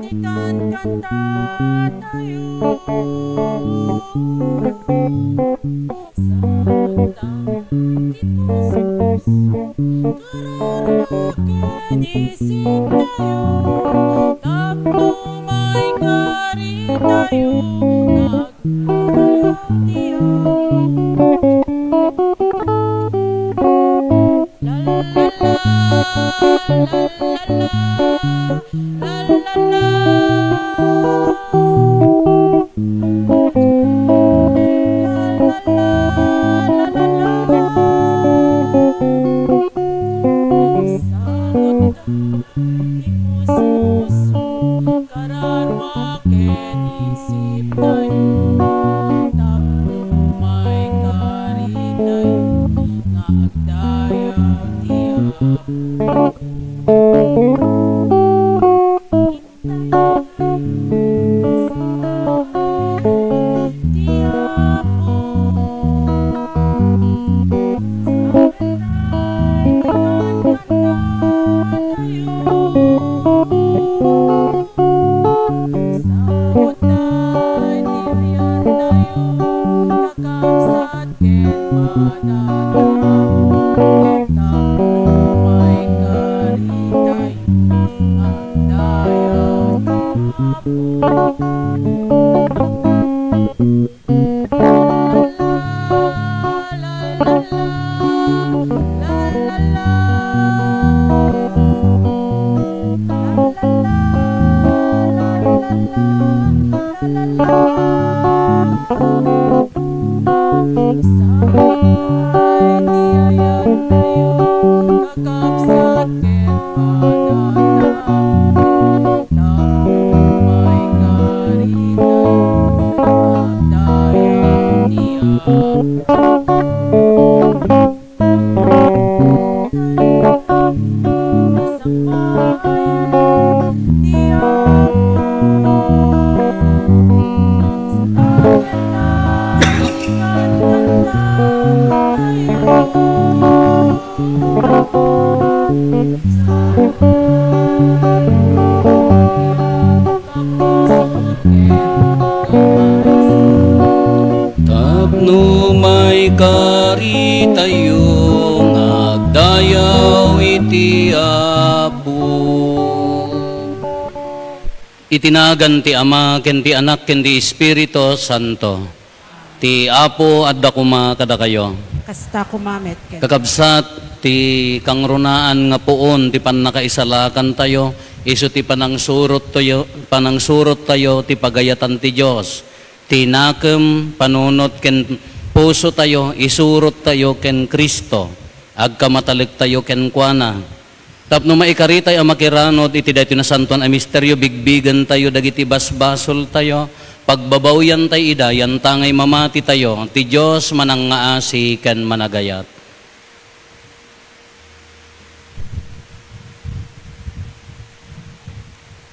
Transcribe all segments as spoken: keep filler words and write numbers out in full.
Ti kankantatayo. Sa agtang ti puso, kararua ken isip tayo, tapno maikari tayo nga agdayag ti Apo. La, la, la, la, la, la. La, la, la. La, la, la, la, la, la. Sa agtang ti puso, kararua ken isip tayo, tapno maikari tayo nga agdayag ti Apo. Tapno maikaritayo nga agdayaw iti Apo. Iti nagan ti Ama, ken ti Anak, ken ti Espiritu Santo. Ti Apo adda koma kadakayo. Kasta koma met ken. Kakabsat, ti kangrunaan nga puon ti pannakaisalakantayo, isu ti panangsurottayo, panangsurottayo ti pagayatan ti Dios. Ti nakem, panunot ken pusotayo, isurottayo ken Cristo. Agkamatalektayo kenkuana. Tapno maikaritay a makiranod iti daytoy nasantoan a misterio, bigbigentayo dagiti basbasoltayo, pagbabawiantay ida, yantangay mamatitayo, ti Dios manangngaasi ken managayat.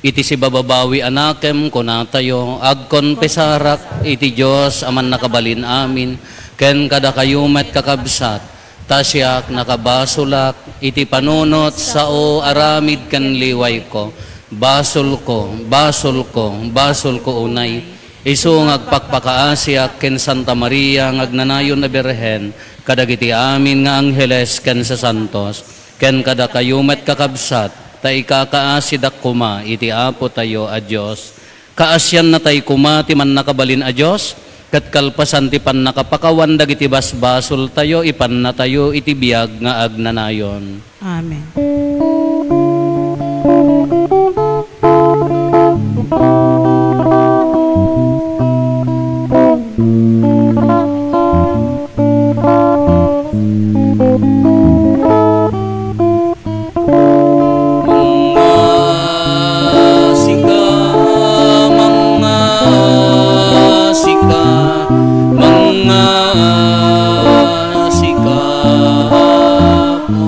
Iti sibababawi a nakem, kunatayo, agkonfesarak iti Dios a Mannakabalin-amin, ken kadakayo met, kakabsat, ta siak nakabasolak iti panunot, sao, aramid ken liwayko. Basolko, basolko, basolko unay. Isu nga agpakpakaasiak ken Santa Maria nga agnanayon a Birhen, kadagiti amin nga angheles ken sasantos. Ken kadakayo met, kakabsat, ta ikakaasidak koma iti Apotayo a Dios. Kaasiannatay koma ti Mannakabalin a Dios, ket kalpasan ti pannakapakawan dagiti basbasoltayo, ipannatayo iti biag nga agnanayon. Amen. Mangngasika, mangngasika, mangngasika, Apo.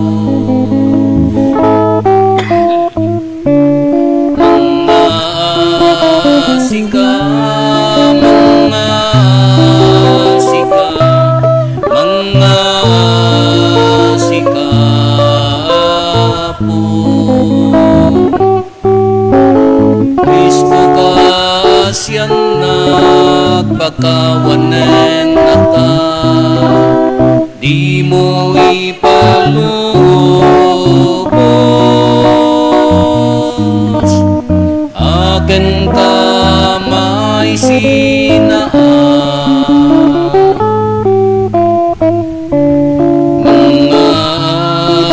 Nennaka, dimo ipalubos, aken ta maisinaa.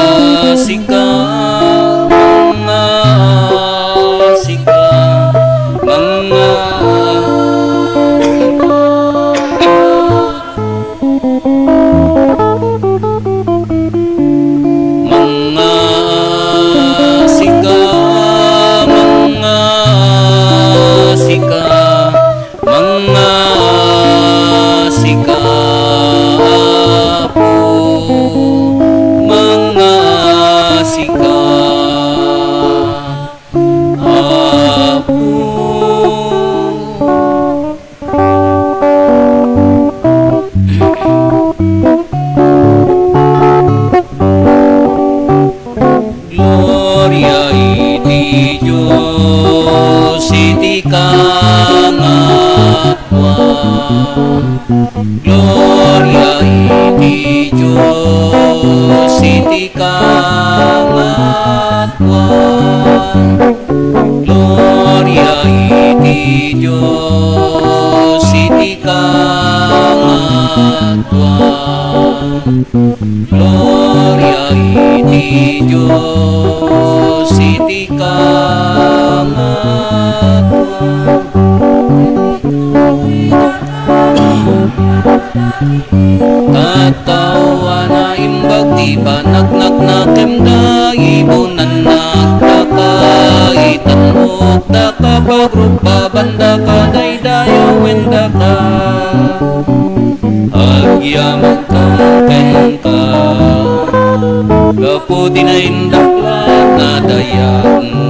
Mangngaasika, mangngaasika, mangngaasika. Mangngaasika, mangngaasika, mangngaasika, Apo, mangngaasika, Apo. Gloria iti Dios iti kangatwa. Gloria iti Dios iti kangatwa. Gloria iti Dios iti kangatwa. Gloria iti Dios iti kangatwa. Tattao a naimbag ti panagnagnakemda, ibunannakdaka, itan-okdaka, pagrubabandaka, daydayawendaka. Agyamanka kenka, gapu ti naindaklan a dayagmo.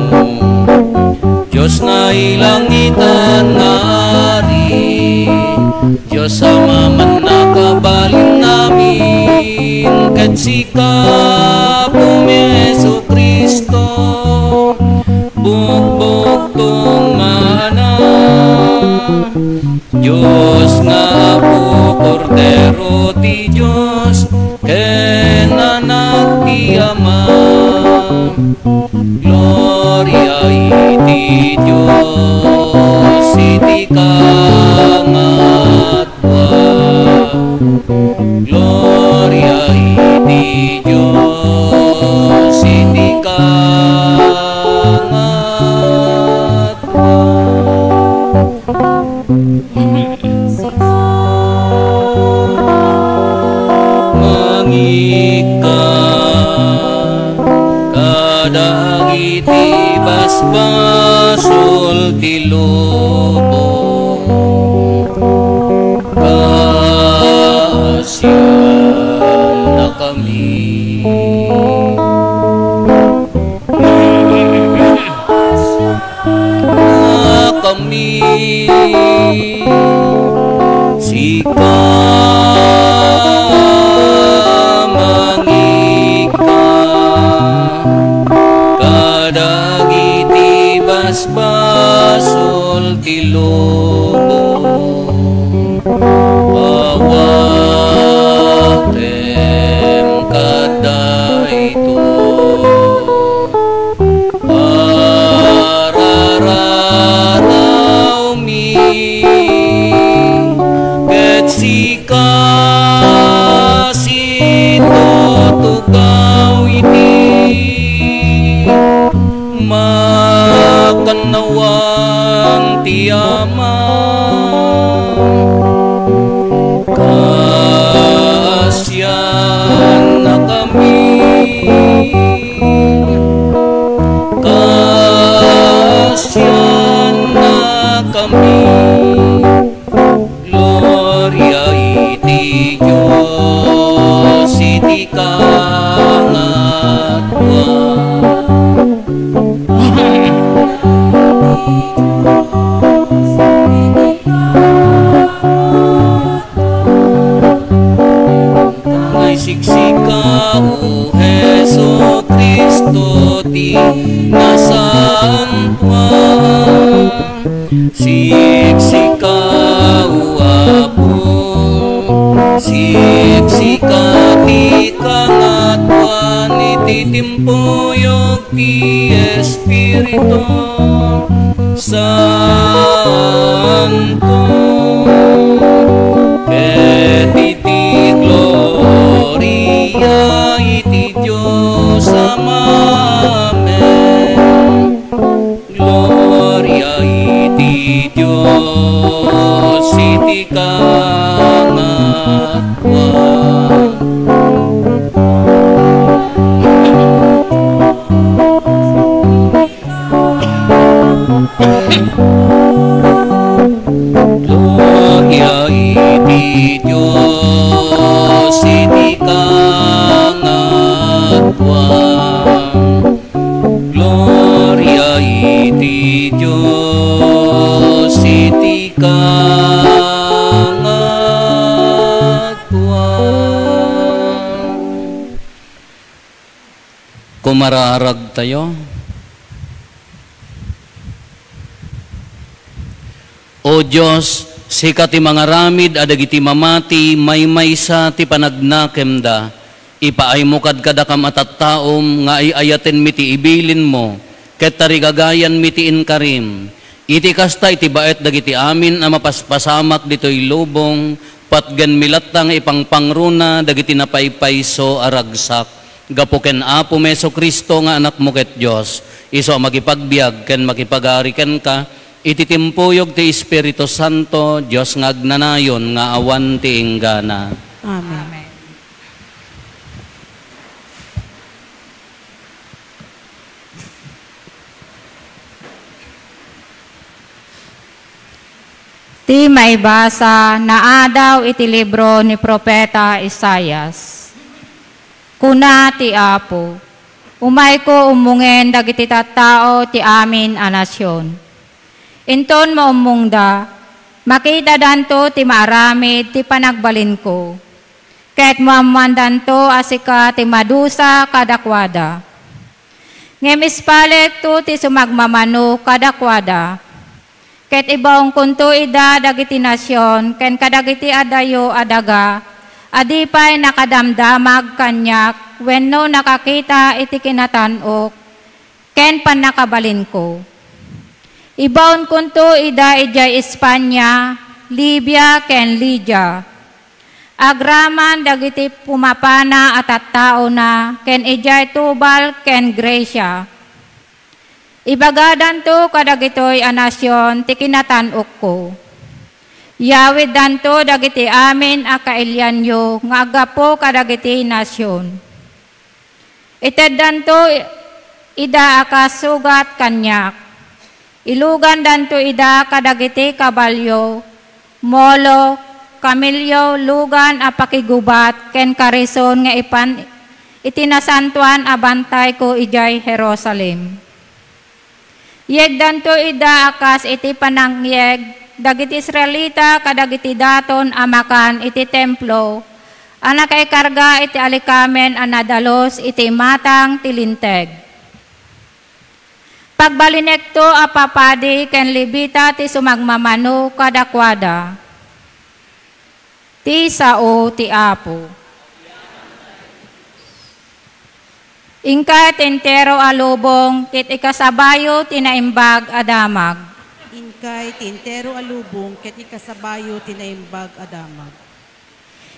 Dios nailangitan nga Ari, Dios a mamannakabalin amin, ket sika, Apomi Jesu-Cristo, bugbugtong nga Anak, Dios nga Apo, Kordero ti Dios, ken Anak ti Ama. Gloria iti Dios iti kangatwa. Gloria iti Dios iti kangatwa. Mangikka kadagiti basbasol ti lubong, kaasiannakami. Kami, sika, mangikka kadagiti basbasol ti lubong. Awatem kadaytoy. Arararawmi ket sika situtugaw iti makannawan ti Ama. Kaasiannakami. Kaasiannakami. Gloria iti Dios iti kangatwa. Nga isiksika, O Jesu-Cristo, ti nasantoan. Siksika, O Apo, Timpuyog ti Espiritu Santo, ket iti gloria iti Dios Amamen. Gloria iti Dios iti kangatoan. Gloria iti Dios iti kangatoan. Gloria iti Dios iti kangatoan. Kumaraaragtayo. O Dios, sika ti mangaramid a dagiti mamati maymaysa ti panagnakemda. Ipaaymo kadkadakam a tattaom nga ay-ayatenmi ti ibilinmo, ket tarigagayanmi ti inkarim. Iti kasta, iti baet dagiti amin a mapaspasamak ditoy lubong, patgenmi latta nga ipangpangruna dagiti napaypayso a ragsak. Gapu ken Apo Jesu-Cristo nga Anakmo ket Dios, isu a makipagbiag ken makipagari kenka, iti timpuyog ti Espiritu Santo, Dios nga agnanayon nga awan ti inggana. Amen. Amen. Ti maibasa naadaw iti libro ni Profeta Isaias. Kuna ti Apo, "Umayko ummongen dagiti tattao ti amin a nasion. Inton maummongda, makitadanto ti maaramid ti panagbalinko, ket maammoandanto a sika ti madusa kadakuada. Ngem ispalekto ti sumagmamano kadakuada, ket ibaonkonto ida dagiti nasion ken kadagiti adayo a daga a di pay nakadamdamag kaniak wenno nakakita iti kinatan-ok ken pannakabalinko. Ibaonkonto ida idiay Espania, Libia, ken Lidia, agraman dagiti pumapana a tattaona, ken idiay Tubal ken Grecia. Ibagadanto kadagitoy a nasion ti kinatan-okko. Yawiddanto dagiti amin a kailianyo nga aggapu kadagiti nasion. Iteddanto ida a kas sugat kaniak. Ilugandanto ida kadagiti kabalio, molo, kamilio, lugan a pakigubat, ken karison nga ipan iti nasantoan a bantayko idiay Jerusalem. Yegdanto ida a kas iti panangyeg dagiti Israelita kadagiti daton a makan iti templo a nakaikarga iti alikamen a nadalus iti imatang ti Linteg. Pagbalinekto a papadi ken Levita ti sumagmamano kadakuada. Ti sao ti Apo. Inka ti entero a lubong ket ikasabayo ti naimbag a damag. Inkay ti entero a lubong ket ikasabayo ti naimbag a damag.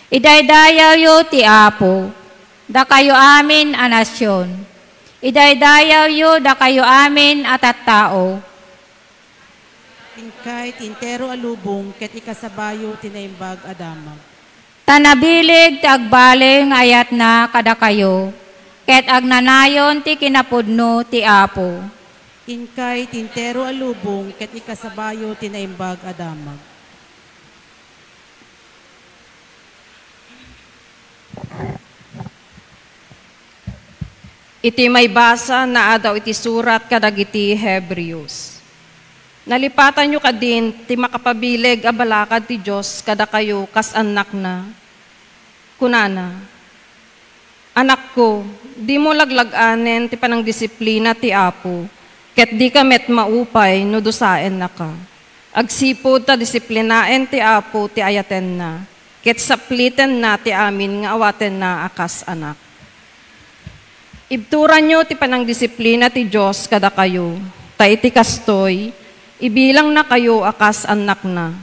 Idaydayawyo ti Apo, dakayo amin a nasion. Idaydayawyo dakayo amin a tattao. Inkay ti entero a lubong ket ikasabayo ti naimbag a damag. Ta nabileg ti agbaliw nga ayatna kadakayo, ket agnanayon ti kinapudno ti Apo. Inkay ti entero a lubong ket ikasabayo ti naimbag a damag. Iti maibasa naadaw iti surat kadagiti Hebreos. Nalipatanyo kadin ti makapabileg a balakad ti Dios kadakayo kas annakna. Kunana, "Anakko, dimo laglag-anen ti panangdisiplina ti Apo, ket dika met maupay no dusaennaka. Agsipud ta disiplinaen ti Apo ti ayatenna, ket saplitenna ti amin nga awatenna a kas anak." Ibturanyo ti panangdisiplina ti Dios kadakayo, ta iti kastoy, ibilangnakayo a kas annakna.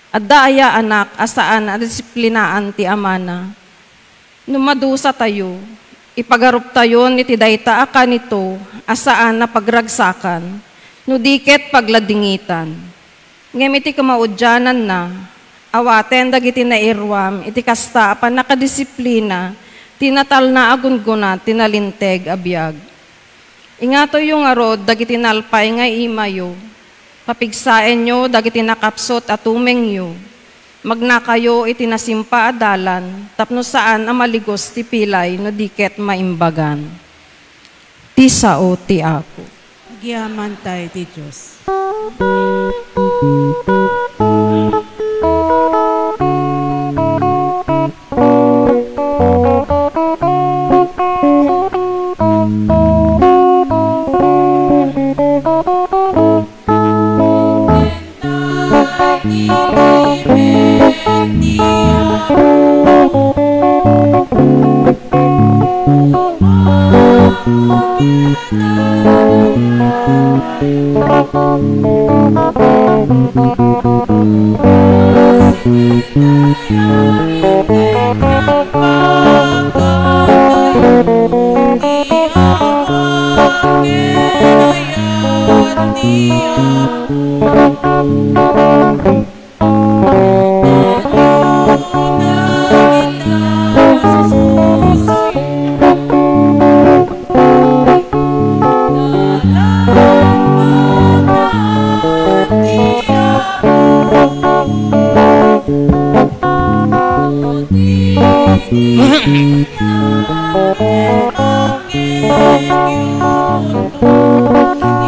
Adda aya anak a saan a disiplinaan ti amana? No madusatayo, ipagaruptayon iti dayta a kanito a saan a pagragsakan, no di ket pagladingitan. Ngem iti kamaudiananna, awaten dagiti nairuam iti kasta a pannakadisiplina ti natalna a gunggona ti nalinteg a biag. Ingatoyyo ngarud dagiti nalpay nga imayo. Papigsaenyo dagiti nakapsut a tumengyo. Magnakayo iti nasimpa a dalan tapno saan a maligos ti pilay no di ket maimbagan. Ti sao ti Apo. Agyamankay ti Dios.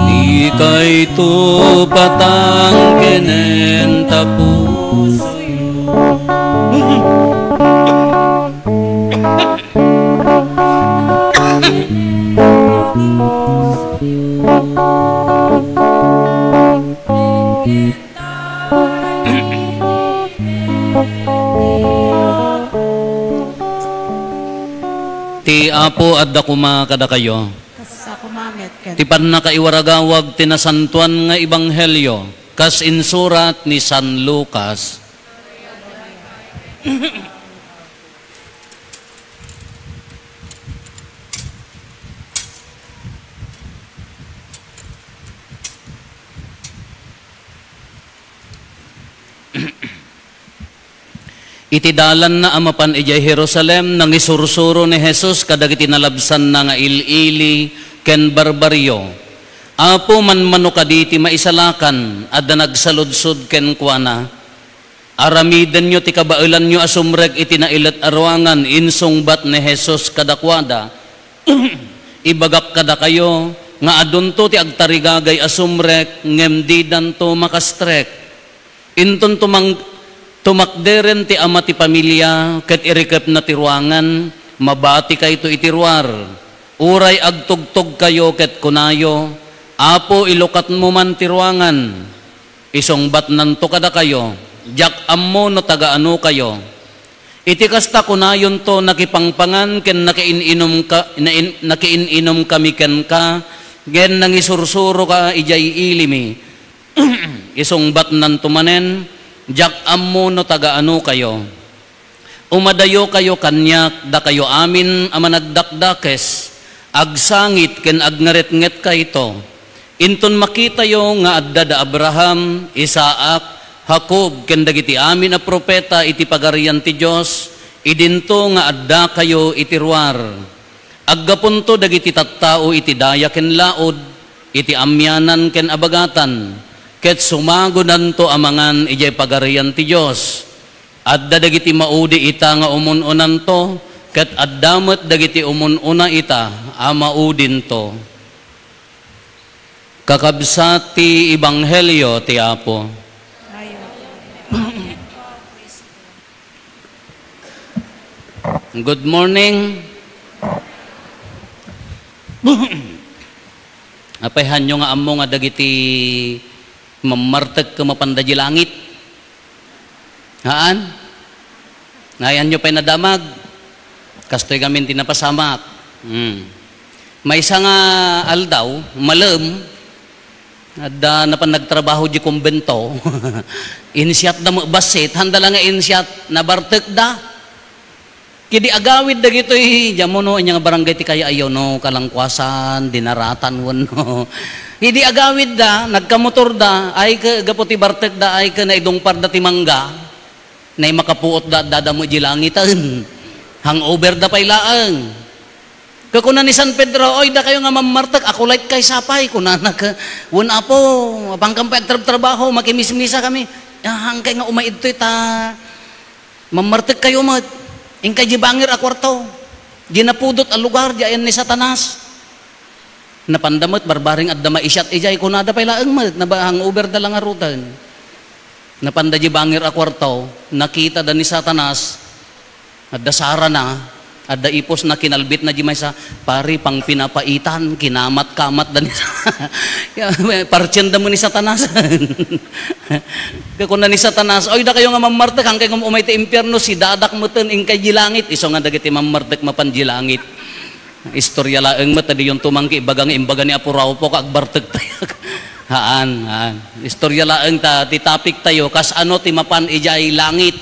Dikayto patang kenen ta pusoyo. Ti Apo adda koma kadakayo. Kasta koma met ken. Ti pannakaiwaragawag ti nasantoan nga ebanghelio, kas insurat ni San Lucas. Iti dalanna a mapan idiay Jerusalem, nangisursuro ni Jesus kadagiti nalabsanna nga il-ili ken barbarrio. Apo, manmano kadi ti maisalakan? Adda nagsaludsod kenkuana. Aramidenyo ti kabaelanyo a sumrek iti nailet a ruangan, insungbat ni Jesus kadakuada. Ibagak kadakayo nga adunto ti agtarigagay a sumrek ngem didanto makastrek. Inton tumang-, tumakderen ti ama ti pamilia ket irikepna ti ruangan, mabatikayto iti ruar. Uray agtugtogkayo ket kunayo, "Apo, ilukatmo man ti ruangan." Isungbatnanto kadakayo, "Diak ammo no taga-anokayo." Iti kasta kunayonto, "Nakipangpangan ken nakiin-inumka-, nain-, nakiin-inumkami kenka, ken nangisursuroka idiay ilimi." Isungbatnanto manen, "Diak ammo no taga-anokayo." Umadayokayo kaniak, dakayo amin a managdakdakes, agsangit ken agngaretngetkayto. Inton makitayo nga adda da Abraham, Isaac, Jacob, ken dagiti amin a profeta iti Pagarian ti Dios, idinto nga addakayo iti ruar. Aggapunto dagiti tattao iti daya ken laud, iti amianan ken abagatan, ket sumagonanto a mangan idiay Pagarian ti Dios. Adda dagiti maudi ita nga umun-unanto, ket adda met dagiti umun-una ita a maudinto. Kakabsat ti ebanghelio ti Apo. Good morning. Apay, haanyo nga ammo nga dagiti mammartek ket mapanda di langit? Haan? Haanyo pay nadamag? Kastoy ngamin ti napasamak. Hmm. Maysa nga aldaw, malem, adda napan nagtrabaho di kumbento. Insiatda met bassit, handa la nga insiat, nabartekda. Idi agawid dagitoy, diammo no, anya nga barangay ti kayaayo, no, Kalangkuasan, Dinaratan, wenno. Idi agawidda, nagkamotorda, ay ke, gapu ti bartekda, ay ke, naidungparda ti mangga. Nay makapuotda, adda met di langiten. Hangover da pay laeng. Kakuna ni San Pedro, "Oy, dakayo nga mammartek, ako la't kay sapay," kunana ka. "Wen, Apo, apankam pay agtrabtrabaho, makimismisa kami." "Ah, haankay nga umay idtoy ta mammartek kayo met. Inkay di bangir a kuarto. Di napudot a lugar, di ayan ni Satanas." Napanda met, barbareng adda maisiat idiay, kunada pay laeng met, naba-, hangover da la ngaruden. Napanda di bangir a kuarto, nakitada ni Satanas, adda sarana, adda ipusna, kinalbitna di maysa, "Pare, pang pinapaitan, kinamat-kamat da ni sa-," Partian da mo ni Satanas. Kakuna ni Satanas, "Oy, dakayo nga mammartek, haankay nga umay ti impierno, sidadak meten, inkay di langit." Isu nga dagiti mammartek mapan di langit. Istorya laeng met, ta diyon tumangki, ibaga nga imbaga ni Apo Raupo, ka agbartek tayo. Haan, haan. Istorya laeng ta, ti topic tayo, kas ano ti mapan idiay langit.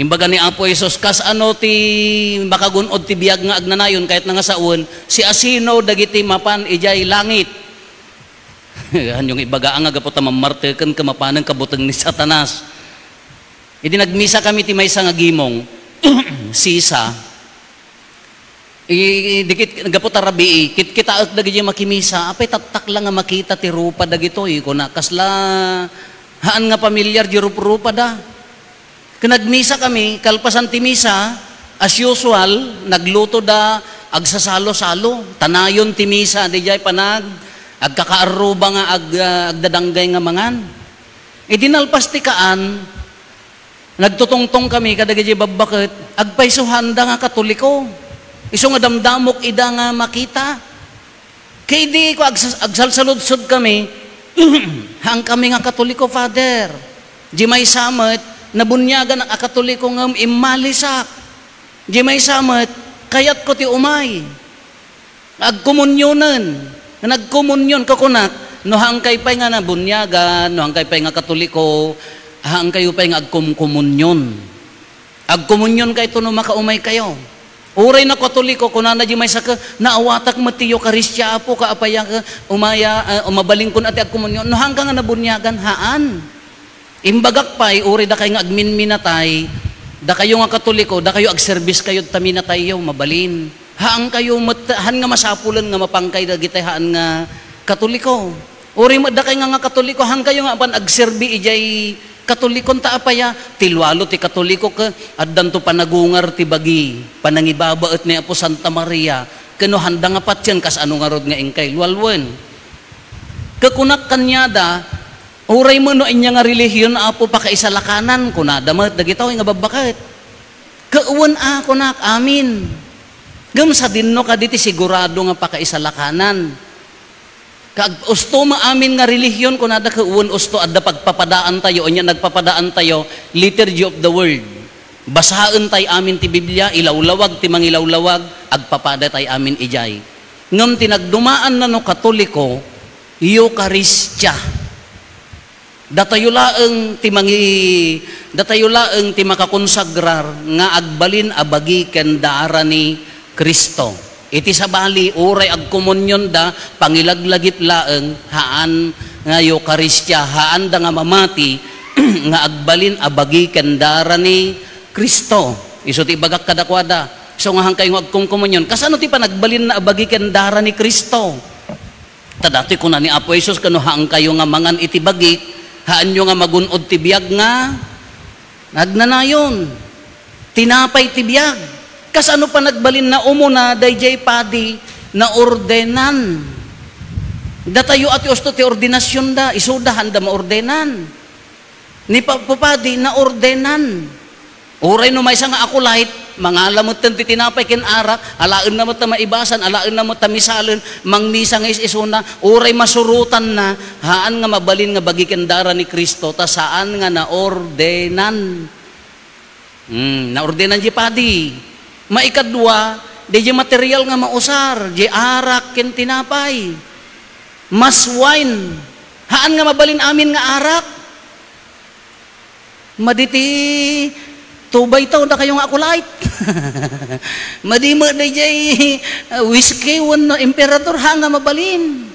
Imbaga ni Apo Jesus, kas ano ti makagun-od ti biag nga agnanayon, kayat na nga sawen, siasino dagiti mapan idiay langit? Haan yung ibaga nga gapu ta mammarteken ka mapanen kabuteng ni Satanas. Idi nagmisa kami ti maysa nga gimong, sisa, I-, dikit, gapu ta rabii, kitkitaek dagiti makimisa, apay tattakla nga makita ti rupa dagitoy, kuna, kasla, haan nga pamilyar di ruprupada. Ken nagmisa kami, kalpasan ti misa, as usual, nagluto da agsasalo-salo. Tanayon ti misa, didiay panag, agkakaarruba nga ag-, ah, agdadanggay nga mangan. Idi nalpas ti kaan, nagtutungtong kami kadagiti babbaket, agpaysuhanda nga Katoliko. Isu nga damdamok ida nga makita. Ket idi ko ags-, agsalsaludsod kami, haan kami nga Katoliko, Father. Di maysa met, nabuniagan a Katoliko ngem immalisak. Di maysa met, kayatko ti umay. Agkomunionen. Nagkomunion, kakunak, no haankay pay nga nabuniagan, no haankay pay nga Katoliko, haankayo pay nga agkomkomunion. Agkomunion kayto no makaumay kayo. Uray na Katoliko, kunana di maysa ka, "Naawatak met ti Eukaristia, Apo, ka apaya ka umaya, ah, umabalinkon a ti agkomunion." No haanka nga nabuniagan, haan. Imbagak pay, uray dakay nga agminminatay, dakayo nga Katoliko, dakayo agserbiskayo ta minatayyo, mabalin. Haankayo met, haan nga masapulen nga mapankay dagitay haan nga Katoliko. Uray met dakay nga, nga Katoliko, haankayo nga apan agserbi idiay Katolikon ta apaya, ti lualo ti Katoliko ke, addanto panagungar ti bagi, panangibabaet ni Apo Santa Maria, ken no handa nga patien, kas ano ngarud nga inkay lualuen. Kakunak kaniada, "Uray met no ania nga relihion, Apo, pakaisalakanan," kunada met dagitoy nga babbaket. "Ket wen a," kunak, "amin." Ngem sadinno kadi ti sigurado nga pakaisalakanan. Kag usto maamin nga relihion, kunada, ket wen usto adda pagpapadaan tayo, ania nagpapadaan tayo, Liturgy of the Word. Basaen tay amin ti Biblia, ilawlawag ti mangilawlawag, agpapada tay amin idiay. Ngem ti nagdumaanna no Katoliko, Eukaristia. Datayo laeng ti mangi-, datayo laeng ti makakonsagrar nga agbalin a bagi ken dara ni Cristo. Iti sabali, uray agkomunionda, pangilaglagip laeng, haan nga Eukaristia, haanda nga mamati nga agbalin a bagi ken dara ni Cristo. Isu ti ibagak kadakuada. Isu nga haankayo nga agkomkomunion, kasano ti panagbalinna a bagi ken dara ni Cristo? Ta datoy kuna ni Apo Jesus, "Kano haankayo nga mangan iti bagik, haanyo nga magun-od ti biag nga nagnanayon." Tinapay ti biag. Kasano panagbalinna? Umuna, daydiay padi, naordenan. Datayo a ti usto ti ordinasionda, isuda haanda maordenan. Ni pa-, papadi, naordenan. Uray no maysa nga akulait, mangala metten ti tinapay ken arak, alaenna met ta maibasan, alaenna met ta misalen, mangmisa nga is-isuna, uray masurotanna, haan nga mabalin nga bagi ken dara ni Cristo, ta saan nga naordenan. Hmm, naordenan di padi. Maikadua, Daydiay material nga mausar, diay arak ken tinapay. Mas wine. Haan nga mabalin amin nga arak. Madi ti two by two, dakayo nga Akulite. Madi met daydiay, ah, whiskey wenno Emperador, haan nga mabalin.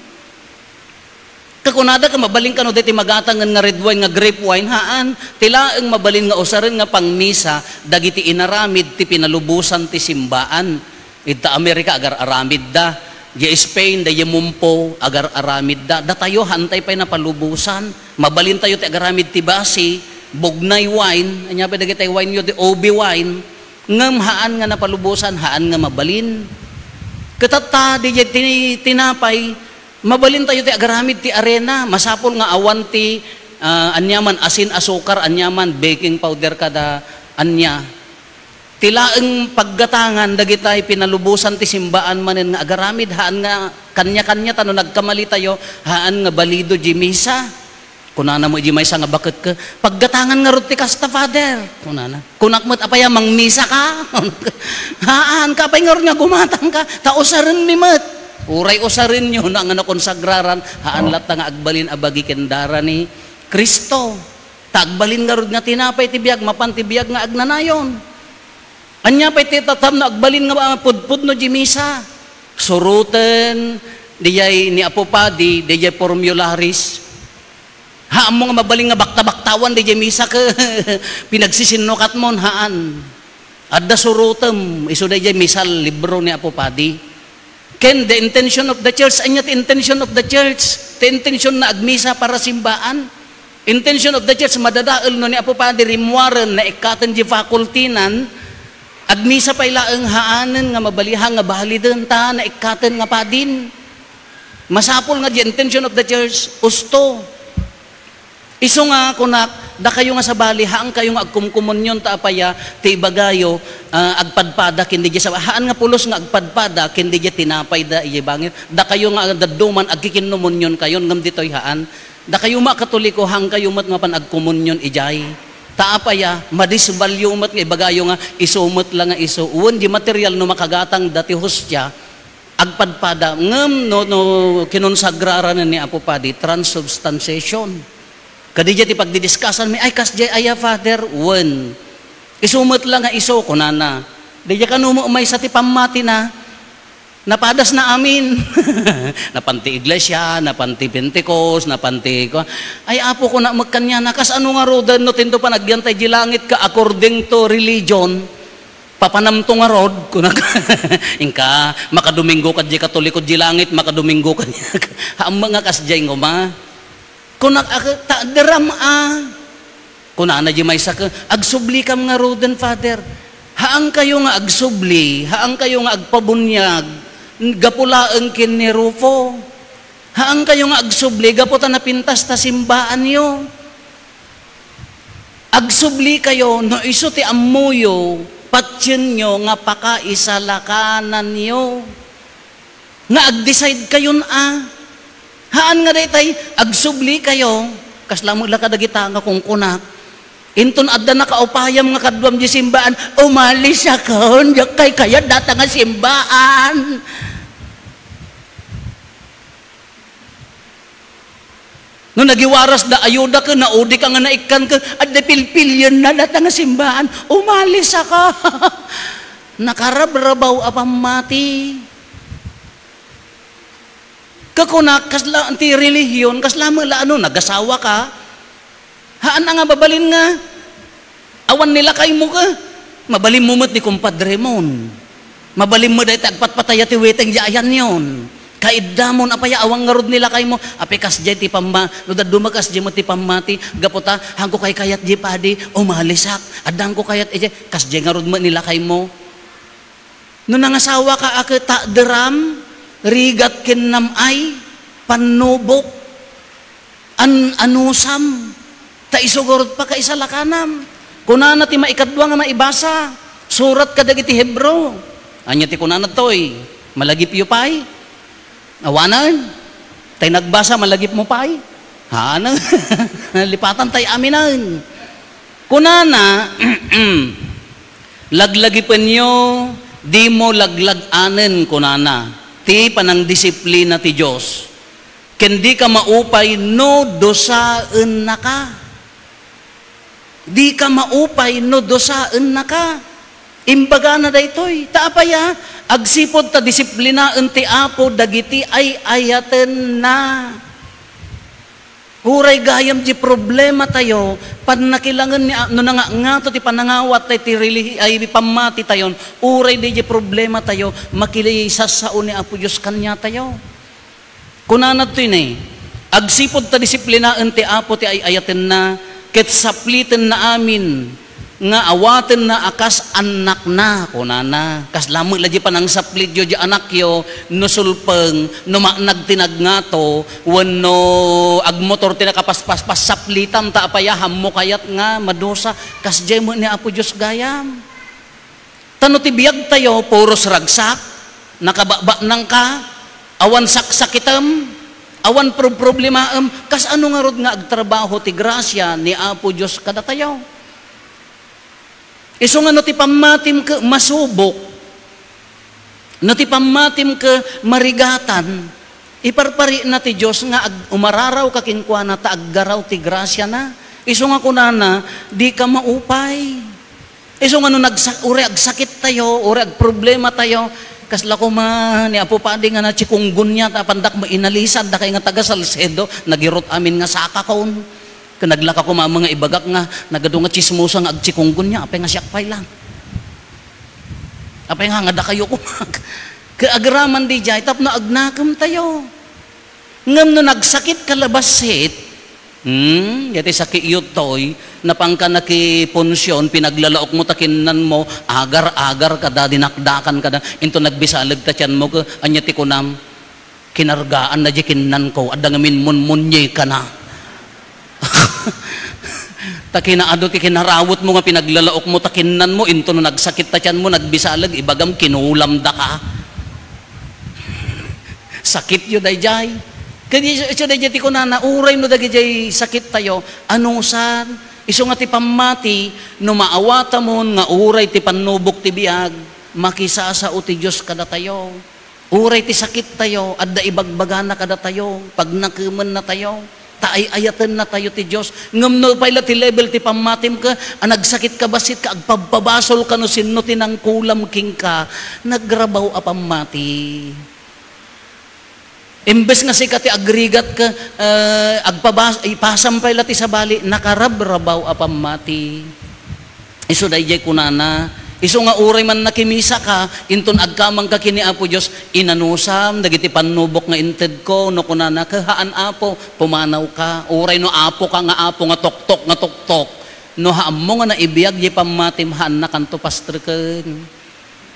Kakunada ket mabalin kano daytoy magatangen nga red wine nga grape wine, haan. Ti laeng mabalin nga usaren nga pangmisa dagiti inaramid ti pinalubosan ti simbaan. Ita Amerika, agar-aramidda. Diay Spain, daydiay Mumpo, agar-aramidda. Datayo, haantay pay napalubosan. Mabalintayo ti agaramid ti basi, bugnay wine, ania pay dagiti wine yo, di obi wine. Ngem haan nga napalubosan, haan nga mabalin. Ket tatta, daydiay ti-, tinapay, mabalintayo ti agaramid ti arena. Masapul nga awan ti, ah, aniaman, asin, asukar, aniaman, baking powder kada ania. Ti laeng paggatangan dagitay pinalubosan ti simbaan manen nga agaramid, haan nga kania-kania ta no nagkamalitayo, haan nga balido diay misa. Kunana met diay maysa nga baket ket, "Paggatangan ngarud ti kasta, Father," kunana. Kunak met, "Apay a, mangmisaka?" Haan, "Apay ngarud nga gumatangka? Ta usarenmi met." Uray usarenyo na nga nakonsagraran, haan latta nga agbalin a bagi ken dara ni Cristo. Ta agbalin ngarud nga tinapay ti biag, mapan ti biag nga agnanayon. Ania pay ti tapno agbalin nga, ah, pudpudno diay misa? Suroten, daydiay ni Apo Padi, daydiay formularies. Haan mo nga mabalin nga bakta-baktawan daydiay misa ket pinagsisinnukatmon, haan. Adda surotem, isu daydiay misal libro ni Apo Padi. Ken the intention of the church, ania ti intention of the church? Ti intention na agmisa para simbaan. Intention of the church, madadael no ni Apo Padi rimmuaren, naikkaten diay faculty nan, agmisa pay laeng haanen nga mabali-, ha nga baliden ta naikkaten nga padin. Masapul nga the intention of the church, usto. Isu nga kunak, dakayo nga sabali, haankayo nga agkumkomunion ta apaya ti ibagayo, ah, agpadpada ken daydiay saba-, haan nga pulos nga agpadpada ken daydiay tinapay da idiay bangir. Dakayo nga dadduma, agkikinnomunionkayon, ngem ditoy haan. Dakayo met a Katoliko, haankayo met mapan agkomunion idiay. Ta apaya, madisbalyo met nga ibagayo nga isu met la nga isu. Wen, diay material no makagatangda ti hostia, agpadpada, ngem no, no kinonsagraranen ni Apo Padi, transubstantiation. Kadi diay ti pagdidiskasanmi, "Ay, kasdiay aya, Father?" "Wen." "Isu met la nga isu," kunana. Daydiay kano met maysa ti pammatina, napadasna amin. Napan ti iglesia, napan ti Pentecost, napan ti kua-, "Ay, Apo," kuna met kaniana, "kasano ngaruden no tinto panagbiantay diay langit ket according to religion, papanamto ngarud?" Kunak, "Inka, makadomingo ka diay Katoliko diay langit, makadomingo ka diay." Haan met nga kasdiay nga koma. Kunak, "Ket ta addaram a." Kunana diay maysa ket, "Agsublikam ngaruden, Father." Haankayo nga agsubli, haankayo nga agpabuniag, gapu laeng ken ni Rufo. Haankayo nga agsubli gapu ta napintas ta simbaanyo. Agsublikayo no isu ti ammoyo, patienyo nga pakaisalakananyo. Nga agdecidekayon a. Haan nga daytay, agsublikayo, kasla met la kadagita nga kunkunak. Inton adda nakaupayam nga kaduam diay simbaan, "Umalisakon, diak kaykayat data nga simbaan." No nagiwarasda, ayuda ket naudika nga naikkan ket adda pilpilienna data nga simbaan, "Umalisaka." Nakarabrabaw a pammati. Kakunak, kasla ti relihiyon, kasla met la, ano, nagasawaka? Haan a nga mabalin nga awan ni lakaymo ket mabalinmo met ni kumpadremon. Mabalinmo dayta agpatpataya ti witeng diay ayanyon. Kaiddamon, apay a awan ngarud ni lakaymo, apay kasdiay ti pamma-, no dadduma kasdiay met ti pammati, gapu ta, haanko kaykayat diay padi, umalisak. Adda haanko kayat idiay, kasdiay ngarud met ni lakaymo. No nangasawaka a ket takderam, rigat ken nam-ay, pannubok, an-, anusam, ta isu ngarud pakaisalakanan. Kunana ti maikadua nga maibasa, surat kadagiti Hebreo. Ania ti kunana toy? Malagipyo pay? Awanen? Tay nagbasa, malagipmo pay? Haan, nalipatan tay aminen. Kunana, "Laglagipenyo Dimo laglag-anen, kunana, ti panangdisiplina ti Dios, ken dika maupay no dusaennaka. Dika maupay no dusaennaka. Imbagana daytoy. Ta apay a? Agsipud ta disiplinaen ti Apo dagiti ay-ayatenna. Uray gayam di problematayo, pannakilangen ni a-, no nangangato ti panangawat tay ti rili-, ay, pammatitayon, uray di, di problematayo, makisassao ni Apo Dios kaniatayo. Kunana ditoy ne, agsipud ta disiplinaen ti Apo ti ay-ayatenna, ket saplitenna amin nga awatenna a kas annakna, kunana. Kasla met la di panangsaplityo di anakyo, no sulpeng, no maanag ti nagngato, wenno agmotor ti nakapaspas, saplitam ta apay a, ammo kayat nga madusa, kasdiay met ni Apo Dios gayam. Ta no ti biagtayo, puros ragsak, nakabakbaknangka, awan saksakitem, awan prob-, problemaem, kasano ngarud nga agtrabaho ti grasia ni Apo Dios kadatayo? Isu nga no ti pammatim ket masubok, no ti pammatim ket marigatan, iparparina ti Dios nga ag-, umararawka kenkuana ta aggaraw ti grasiana. Isu nga kunana, dika maupay. Isu nga no nagsa-, uray agsakittayo, uray agproblematayo, kasla koma ni Apo Padi nga nachikungunya ta apandak mainalisan, dakay nga taga Salcedo, nagirot amin nga sakakon. Ket naglaka koma nga ibagak nga nagadu nga chismosa nga agchikungunya, apay nga siak pay lang. Apay nga nga dakayo koma. Ket agraman diay tapno agnakemtayo. Ngem no nagsakitka la bassit, hmm, daytoy sakityo toy, napanka nakipunsion, pinaglalaokmo ta kinnanmo, agar-agar kada dinakdakan kada, inton nagbisaleg ta tianmo, ket ania ti kunam? Kinargaanna diay kinnanko, adda ngamin munmunye kana. Ta kinaadu ti kinarawetmo nga pinaglalaokmo ta kinnanmo, inton no nagsakit ta tianmo, nagbisaleg, ibagam, kinulamdaka. Sakityo daydiay. Ket isu, isu daydiay ti kunana, uray no dagidiay sakittayo, anusan, isu nga ti pammati, no maawatamon nga uray ti pannubok ti biag, makisasao ti Dios kadatayo. Uray ti sakittayo, adda ibagbagana kadatayo, pagnakemennatayo, ta ay-ayatennatayo ti Dios. Ngem no pay la ti level ti pammatim ket a nagsakitka bassit ket agpabpabasolka no sinno ti nangkulam kenka, nagrabaw a pammati. Imbes nga sika ti agrigat ket, eh, agpabas-, ipasam pay la ti sabali, nakarabrabaw a pammati. Isu daydiay kunana, isu nga uray man nakimisaka, inton agkamangka ken ni Apo Dios, inanusam dagiti pannubok nga intedko, no kunana, "Haan, Apo, pumanawka." Uray no apoka nga apo nga toktok, nga toktok, no haammo nga naibiag diay pammatim, haannakanto pastreken.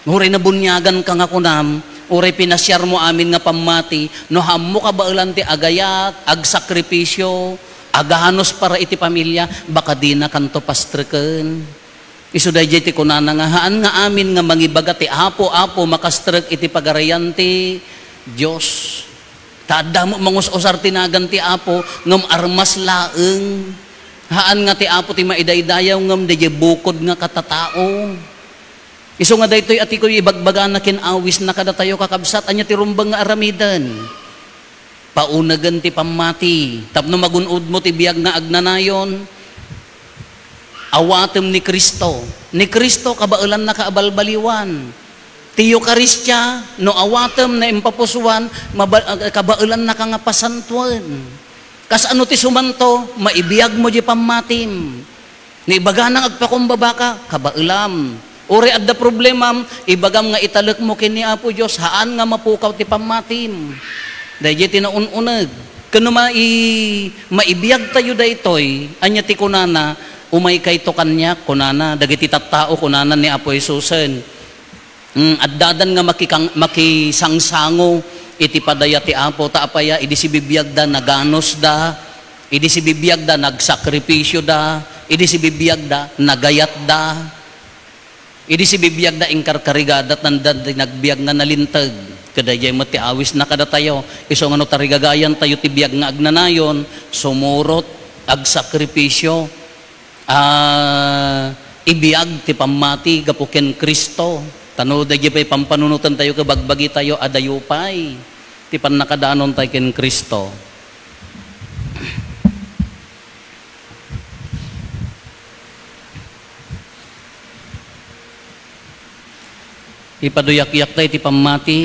Uray nabuniaganka nga kunam, uray pinasiarmo amin nga pammati, no haammo kabaelan ti agayat, agsakripisio, aganus para iti pamilia, baka dinakanto pastreken. Isu daydiay ti kunana nga, haan nga amin nga mangibaga ti Apo, Apo, makastrek iti Pagarian ti Dios. Ta adda met mangus-usar ti nagan ti Apo, ngem armas laeng. Haan nga ti Apo ti maidaydayaw, ngem daydiay bukod nga katatao. Isu nga daytoy a ti koy ibagbagana ken awisna kadatayo, kakabsat, ania ti rumbeng nga aramiden? Paunegen ti pammati. Tapno magun-odmo ti biag nga agnanayon, awatem ni Cristo. Ni Cristo, kabaelannaka a balbaliwan. Ti Eukaristia, no awatem, naimpapusoan, maba-, kabaelannaka nga pasantoen. Kasano ti sumanto? Maibiagmo diay pammatim. No ibagana nga agpakumbabaka, kabaelam. Uray adda problemam, ibagam nga italekmo ken ni Apo Dios, haan nga mapukaw ti pammatim. Daydiay ti naun-uneg. Ken no mai-, maibiagtayo daytoy, ania ti kunana? "Umaykayto kaniak," kunana, dagiti tattao, kunana ni Apo Jesusen. Mm, addadan nga makikang-, makisangsango iti padayat ti Apo, ta apay a, idi sibibiagda, naganusda, idi sibibiagda, nagsakripisioda, idi sibibiagda, nagayatda, idi sibibiagda, inkarkarigada, tanda ti nagbiag nga nalinteg. Kadaydiay met ti awisna kadatayo, isu nga no tarigagayantayo ti biag nga agnanayon, sumurot, agsakripisio, a, ibiag ti pammati gapu ken Cristo. Ta no daydi pay pampanunoten tayo ket bagbagi tayo, adayo pay ti pannakadanon tayo ken Cristo. Ipaduyakyak tayo ti pammati.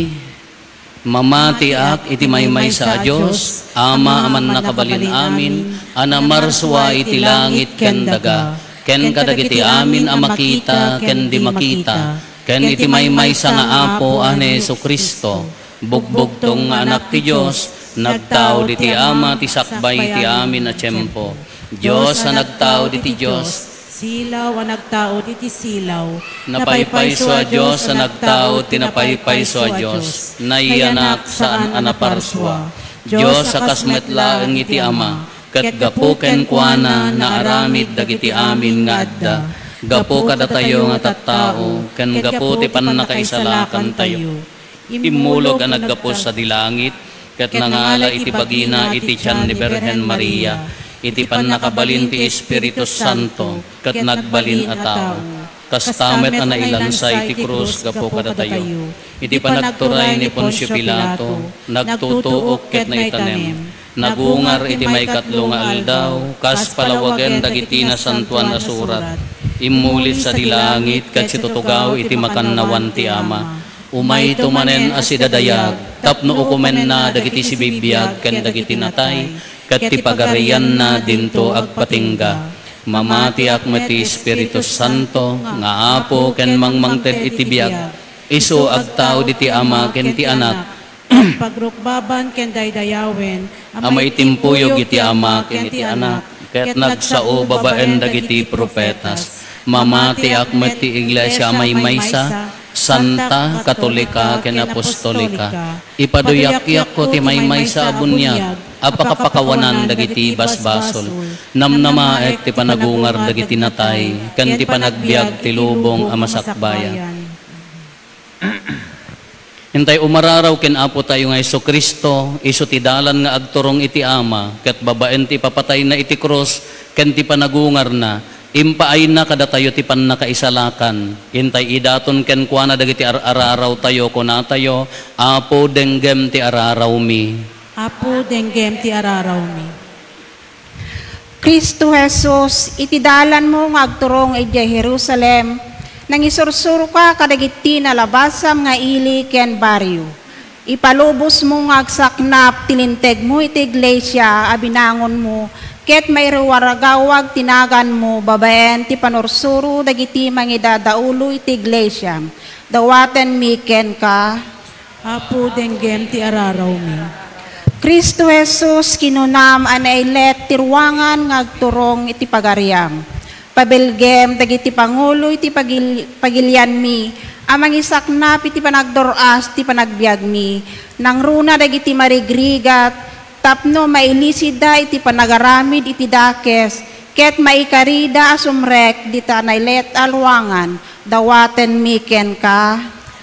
Mamatiak iti maymaysa a Dios, Ama a mannakabalin amin, a namarsua iti langit ken daga, ken kadagiti amin a makita ken di makita, ken iti maymaysa nga Apo a ni Jesu-Cristo, bugbugtong nga Anak ti Dios, nagtao diti Ama ti sakbay ti amin a tiempo. Dios a nagtao diti Dios. Silaw a nagtao diti silaw. Napaypayso a Dios a nagtao ti napaypayso a Dios. Nayanak saan a naparsua. Dios a kas met laeng iti Ama, ket gapu kenkuana naaramid dagiti amin nga adda. Gapu kadatayo nga tattao, ken gapu ti pannakaisalakantayo. Immulog a naggapu sadi langit, ket nangala iti bagina iti tian ni Birhen Maria, iti pannakabalin ti Espiritu Santo, ket nagbalin a tao. Kasta met a nailansa iti krus gapu kadatayo. Iti panagturay ni Poncio Pilato, nagtutuok ket naitanem. Nagungar iti maikatlo nga aldaw, kas palawagen dagiti Nasantoan a Surat. Immuli sadi langit ket situtugaw iti makannawan ti Ama. Umayto manen a sidadayag tapno ukomenna dagiti sibibiag ken dagiti natay, ket ti pagarianna dinto agpatingga. Mamatiak met ti Espiritu Santo nga Apo ken mangmangted iti biag. Isu agtao diti Ama ken ti Anak. Pagrukbaban ken daydayawen a maitimpuyog iti Ama ken iti Anak, ket nagsao babaen dagiti profetas. Mamatiak met ti Iglesia a maymaysa, santa, katolika, ken apostolika. Ipaduyakyak ti maymaysa a buniag a pakapakawanan dagiti basbasol. Namnamaek ti panagungar dagiti natay, ken ti panagbiag ti lubong a masakbayan. Intay umararaw ken Apo tayo nga Jesu-Cristo, isu ti dalan nga agturong iti Ama, ket babaen ti ipapatayna iti krus ken ti panagungarna, impaayna kadatayo ti pannakaisalakan. Intay idaton kenkuana dagiti ar-ararawtayo, kunatayo, "Apo, denggem ti ararawmi." Apo, denggem ti ararawmi. Cristo Jesus, iti dalanmo nga agturong idiay Jerusalem, nangisursuroka kadagiti nalabasam nga ili ken barrio. Ipalubosmo nga agsaknap ti lintegmo iti iglesia a binangonmo, ket mairuwaragawag ti naganmo babaen ti panursuro dagiti mangidadaulo iti iglesia. Dawatenmi kenka. Apo, denggem ti ararawmi. Cristo Jesus, kinunam a nailet ti ruangan nga agturong iti pagariam. Pabelgem dagiti pangulo iti pagil-, pagilianmi a mangisaknap iti panagdur-as ti panagbiagmi. Nangruna dagiti marigrigat tapno mailisidda iti panagaramid iti dakes ket maikarida a sumrek dita nailet a ruangan. Dawatenmi kenka.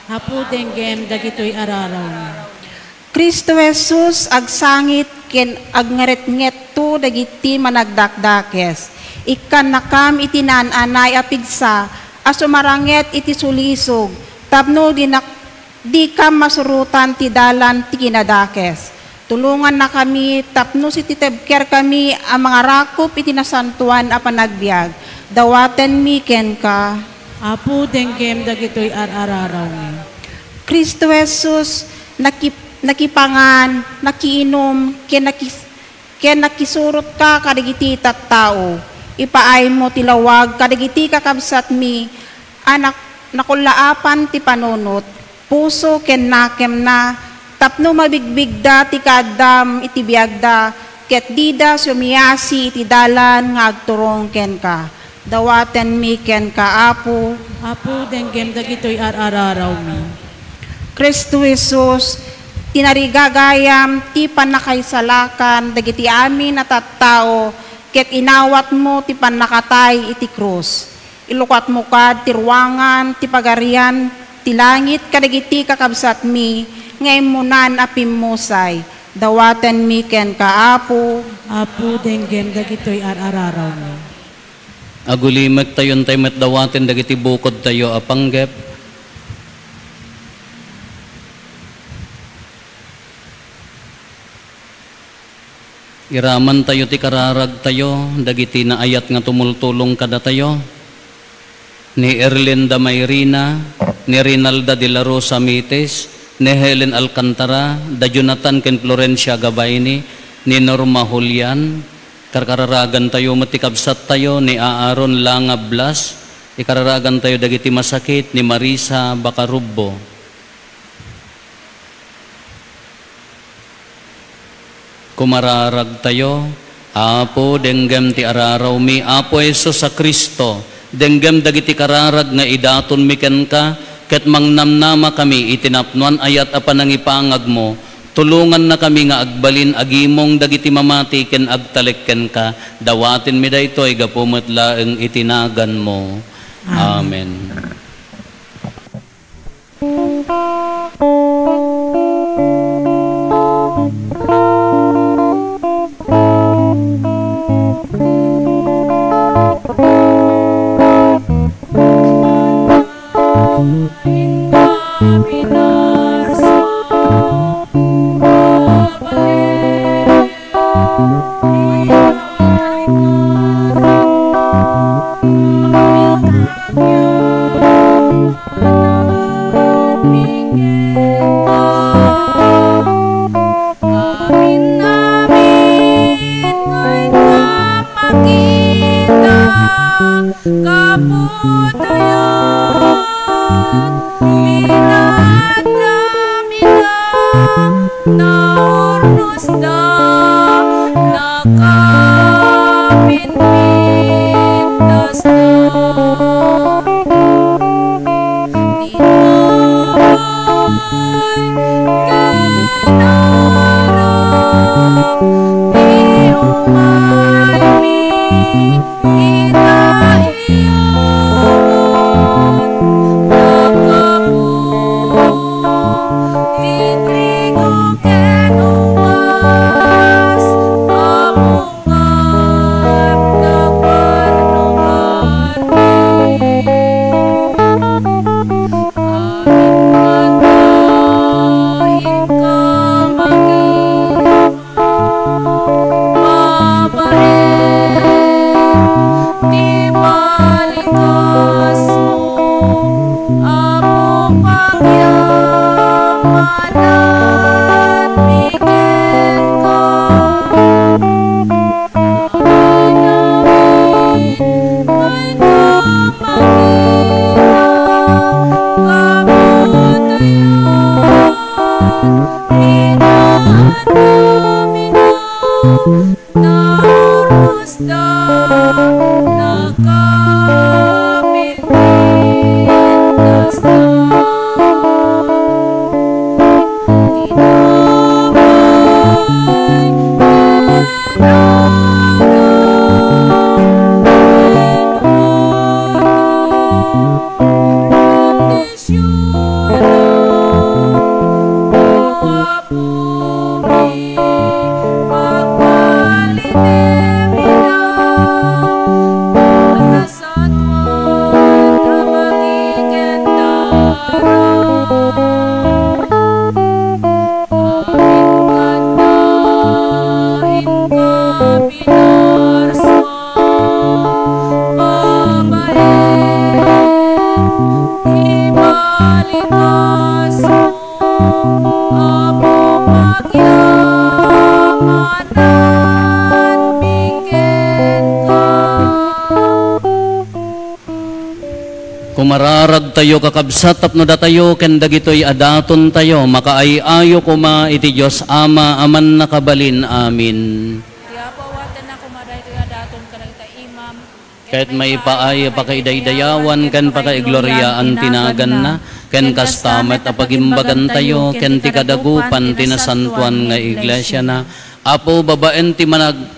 Apo, denggem dagitoy ararawmi. Cristo Jesus, agsangit ken agngaretngetto dagiti managdakdakes. Ikkannakam iti naan-anay a pigsa a sumaranget iti sulisog tapno dinak-, dikam masurotan ti dalan ti kinadakes. Tulongannakami tapno sititibkerkami a mangarakop iti nasantoan a panagbiag. Dawatenmi kenka. Apo, denggem dagitoy ar-ararawmi. Cristo Jesus, nakip-, nakipangan, nakiinum, ken nakis-, ken nakisurotka kadagiti tattao. Ipaaymo ti lawag kadagiti kakabsatmi a nak-, nakullaapan ti panunot, puso ken nakemna, tapno mabigbigda ti kaaddam iti biagda, ket dida sumiasi iti dalan nga agturong kenka. Dawatenmi kenka, Apo. Apo, denggem dagitoy ar-ararawmi. Cristo Jesus, tinarigagayam ti pannakaisalakan dagiti amin a tattao, ket inawatmo ti pannakatay iti krus. Ilukatmo kad ti ruangan ti Pagarian ti langit kadagiti kakabsatmi nga immunan a pimmusay. Dawatenmi kenka, Apo. Apo, denggem dagitoy ar-ararawmi. Agulimektayon tayo met dawaten dagiti bukodtayo a panggep. Iramantayo ti kararagtayo dagiti naayat nga tumultulong kadatayo, ni Erlinda Mayrina, ni Rinalda de la Rosa Mites, ni Helen Alcantara, da Jonathan ken Florencia Gabaini, ni Norma Julian. Karkararagantayo met ti kabsattayo ni Aaron Langa Blas, ikararagantayo dagiti masakit ni Marisa Bacarubbo. Kumararagtayo. Apo, denggem ti ararawmi. Apo Jesus a Cristo, denggem dagiti kararag nga idatonmi kenka, ket mangnamnama kami iti napnoan ayat a panangipangagmo. Tulongannakami nga agbalin agimong dagiti mamati ken agtalek kenka. Dawatenmi daytoy gapu met laeng iti naganmo. Amen. Amen. Naurnosda, nakapinpintasda. Tinapay ken arak ti umaymi. Ita iyaman, nakapu ti trigo ken ubas a bungad naparnuganmi. Amin ngata, inka mangin babaen ti balikasmo, Apo, pagyamananmi kenka. Amin, amin, inka mangina, Apo tayo. Inaanami na naurnosda, nakapinpintasda. Tinapay ken arak ti umaymi. Bendisyona, O Apomi, pagbalinemi la, a nasaduan a makikendara. Amin ngata, inka pinarsa, babaen ti balikasmo, Apo, pagyamananmi kenka. Kumararagtayo, kakabsat, tapno datayo ken dagitoy a datontayo makaay-ayo koma iti Dios Ama a Mannakabalin. Amin. Ti Apo awatenna koma daytoy a daton kadagita imam, ket maipaay a pakaidaydayawan ken pakaigloriaan ti naganna, ken kasta met a pagimbagantayo ken ti kadagupan ti nasantoan nga iglesiana. Apo, babaen ti manag-,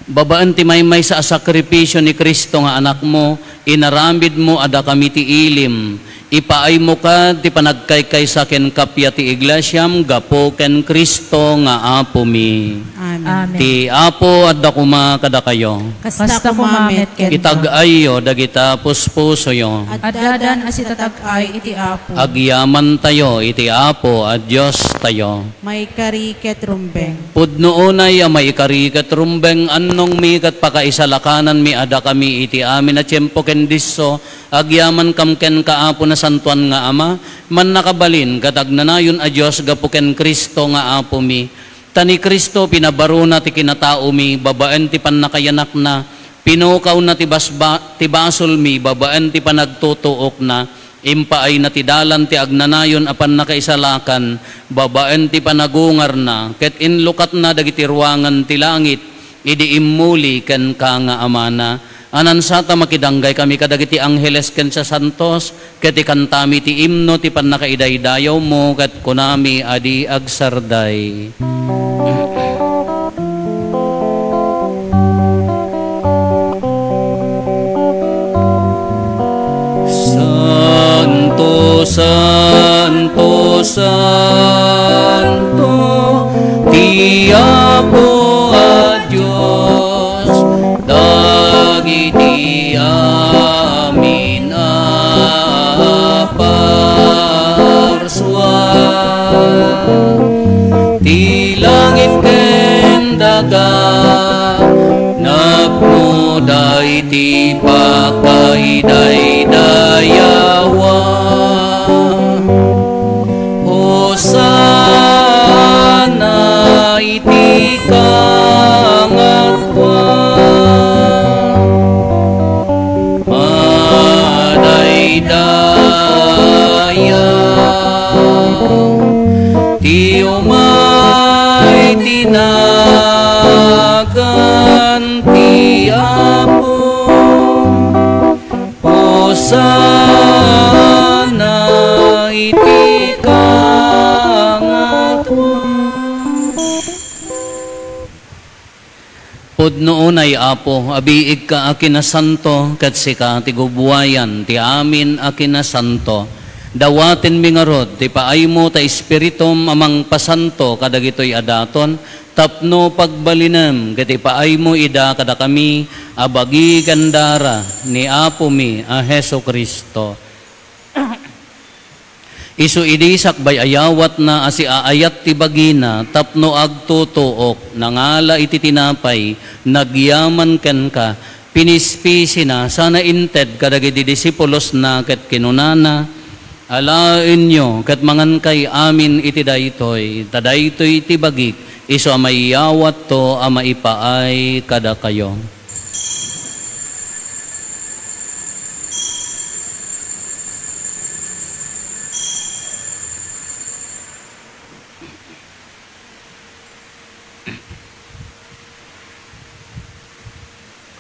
babaen ti maymaysa a sakrifisio ni Cristo nga Anakmo, inaramidmo a dakami ti ilim. Ipaaymo kad ti panagkaykaysa ken kappia ti iglesiam gapu ken Cristo nga Apomi. Amen. Amen. Ti Apo adda koma kadakayo. Kasta koma met kenka. Itag-ayyo dagita puspusoyo. Addadan a sitatag-ay iti Apo. Agyamantayo iti Apo a Diostayo. Maikari ket rumbeng. Pudno unay a maikari ket rumbeng, annongmi ket pakaisalakananmi a dakami iti amin a tiempo ken disso, agyamankam kenka, Apo, nasantoan nga Ama, mannakabalin ket agnanayon a Dios gapu ken Cristo nga Apomi. Ta ni Cristo pinabarona ti kinataomi babaen ti pannakayanakna, pinukawna ti basba-, ti basolmi babaen ti panagtutuokna, impaayna ti dalan ti agnanayon a pannakaisalakan babaen ti panagungarna, ket inlukatna dagiti ruangan ti langit idi immuli kenka nga Amana. Anansata makidanggay kami kadagiti angheles ken sasantos, ket ikantami ti imno ti pannakaidaydayawmo, ket kunami a di agsarday. Santo, santo, santo, ti Apo a Dios, dagiti amin a parsua. Ti langit ken daga, napnoda iti pakaidaydayawa. Hosanna iti kangatua. Madaydayaw ti umay ti nagan ti Apo. Hosanna iti kangatua. Pudno unay, Apo, a biigka a kinasanto, ket sika ti gubuayan ti amin a kinasanto. Dawatenmi ngarud ti paaymo ta Espiritum a mangpasanto kadagitoy a daton, tapno pagbalinem ket ipaaymo ida kadakami a bagi ken dara ni Apomi a Jesu-Cristo. Isu idi sakbay a yawatna a siaayat ti bagina tapno agtutuok, nangala iti tinapay, nagyaman kenka, pinispisina, sana inted kadagiti disipulosna ket kinunana, "Alaenyo ket mangankay amin iti daytoy, ta daytoy ti bagik, isu a maiyawatto a maipaay kadakayo."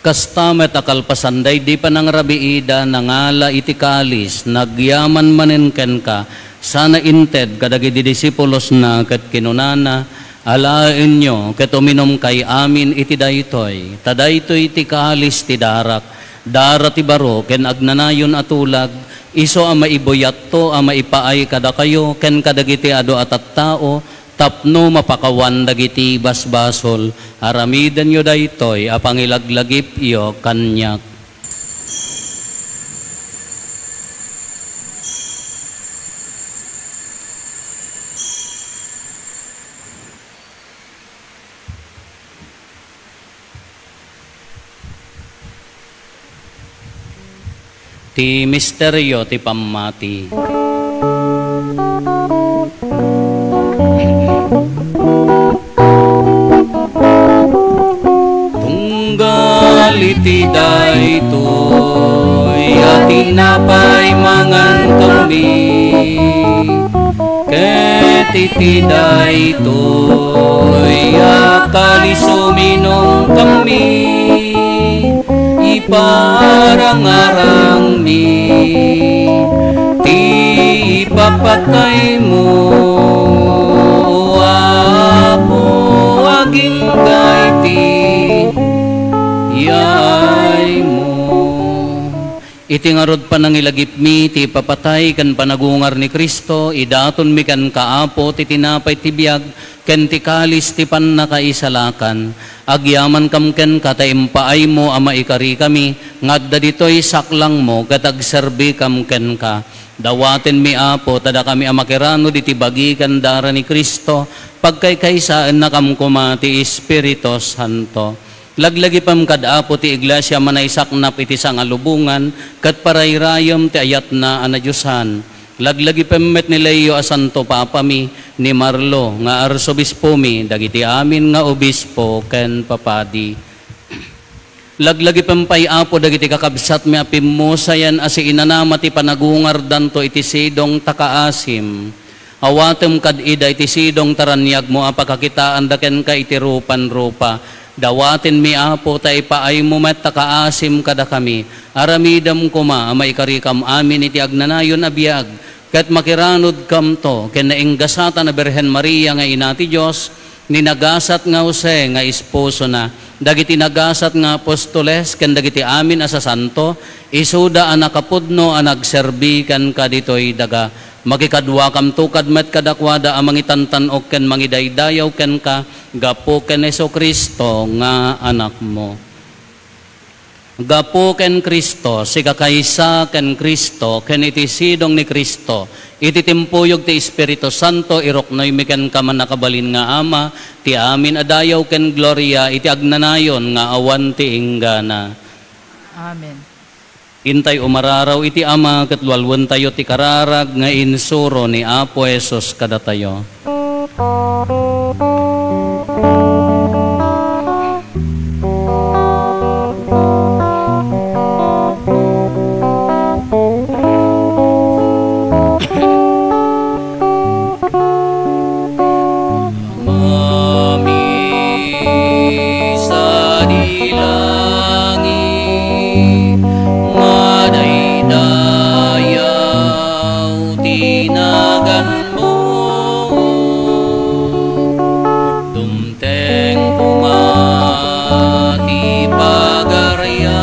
Kasta met a kalpasan daydi panangrabiida, nangala iti kalis, nagyaman manen kenka, sana inted kadagiti disipulosna ket kinunana, "Alaenyo ket uminumkay amin iti daytoy, ta daytoy ti kalis ti darak, dara ti baro ken agnanayon a tulag, isu a maibuyatto a maipaay kadakayo ken kadagiti adu a tattao, tapno mapakawan dagiti basbasol. Aramidenyo daytoy a pangilaglagipyo kaniak." Ti misterio ti pammati. Tunggal iti daytoy a tinapay mangankami, ket iti daytoy a kalis uminumkami, iparangarangmi ti ipapataymo, O Apo, agingga iti yaaymo. Iti ngarud panangilagipmi ti ipapatay ken panagungar ni Cristo, idatonmi kenka, Apo, ti tinapay ti biag, ken ti kalis ti pannakaisalakan. Agyamankam kenka ta impaaymo a maikarikami nga adda ditoy saklangmo ket agserbikam kenka. Dawatenmi, Apo, ta dakami a makiranod iti bagi ken dara ni Cristo, pagkaykaysaennakam koma ti Espiritu Santo. Laglagipem kad Apo ti Iglesia a naisaknap iti sangalubongan ket parayrayem ti ayatna a nadiosan. Laglagipem met ni Leo a Santo Papami, ni Marlo nga Arsobispomi, dagiti amin nga obispo ken papadi. Laglagipem pay, Apo, dagiti kakabsatmi a pimmusayen a siinanama ti panagungardanto iti sidong ta kaasim. Awatem kad ida iti sidong ta raniagmo a pakakitaanda kenka iti rupan-rupa. Dawatenmi, Apo, ta ipaaymo met ta kaasim kadakami. Aramidem koma a maikarikam amin iti agnanayon a biag, ket makiranudkamto ken nainggasatan a Birhen Maria nga Ina ti Dios, ni nagasat nga Jose nga esposona, dagiti nagasat nga apostoles ken dagiti amin a sasanto, isuda a nakapudno a nagserbi kenka ditoy daga. Makikaduakamto kad met kadakuada a mangitantan-ok ken mangidaydayaw kenka gapu ken Jesu-Cristo nga Anakmo. Gapu ken Cristo, sika kaysa ken Cristo, ken iti sidong ni Cristo, iti timpuyog ti Espiritu Santo, iruknoymi kenka, Mannakabalin nga Ama, ti amin a dayaw ken gloria iti agnanayon nga awan ti inggana. Amen. Intay umararaw iti Ama ket lualuentayo ti kararag nga insuro ni Apo Jesus kadatayo. Amami sadi langit, madaydayaw ti naganmo. Dumteng koma ti pagariam,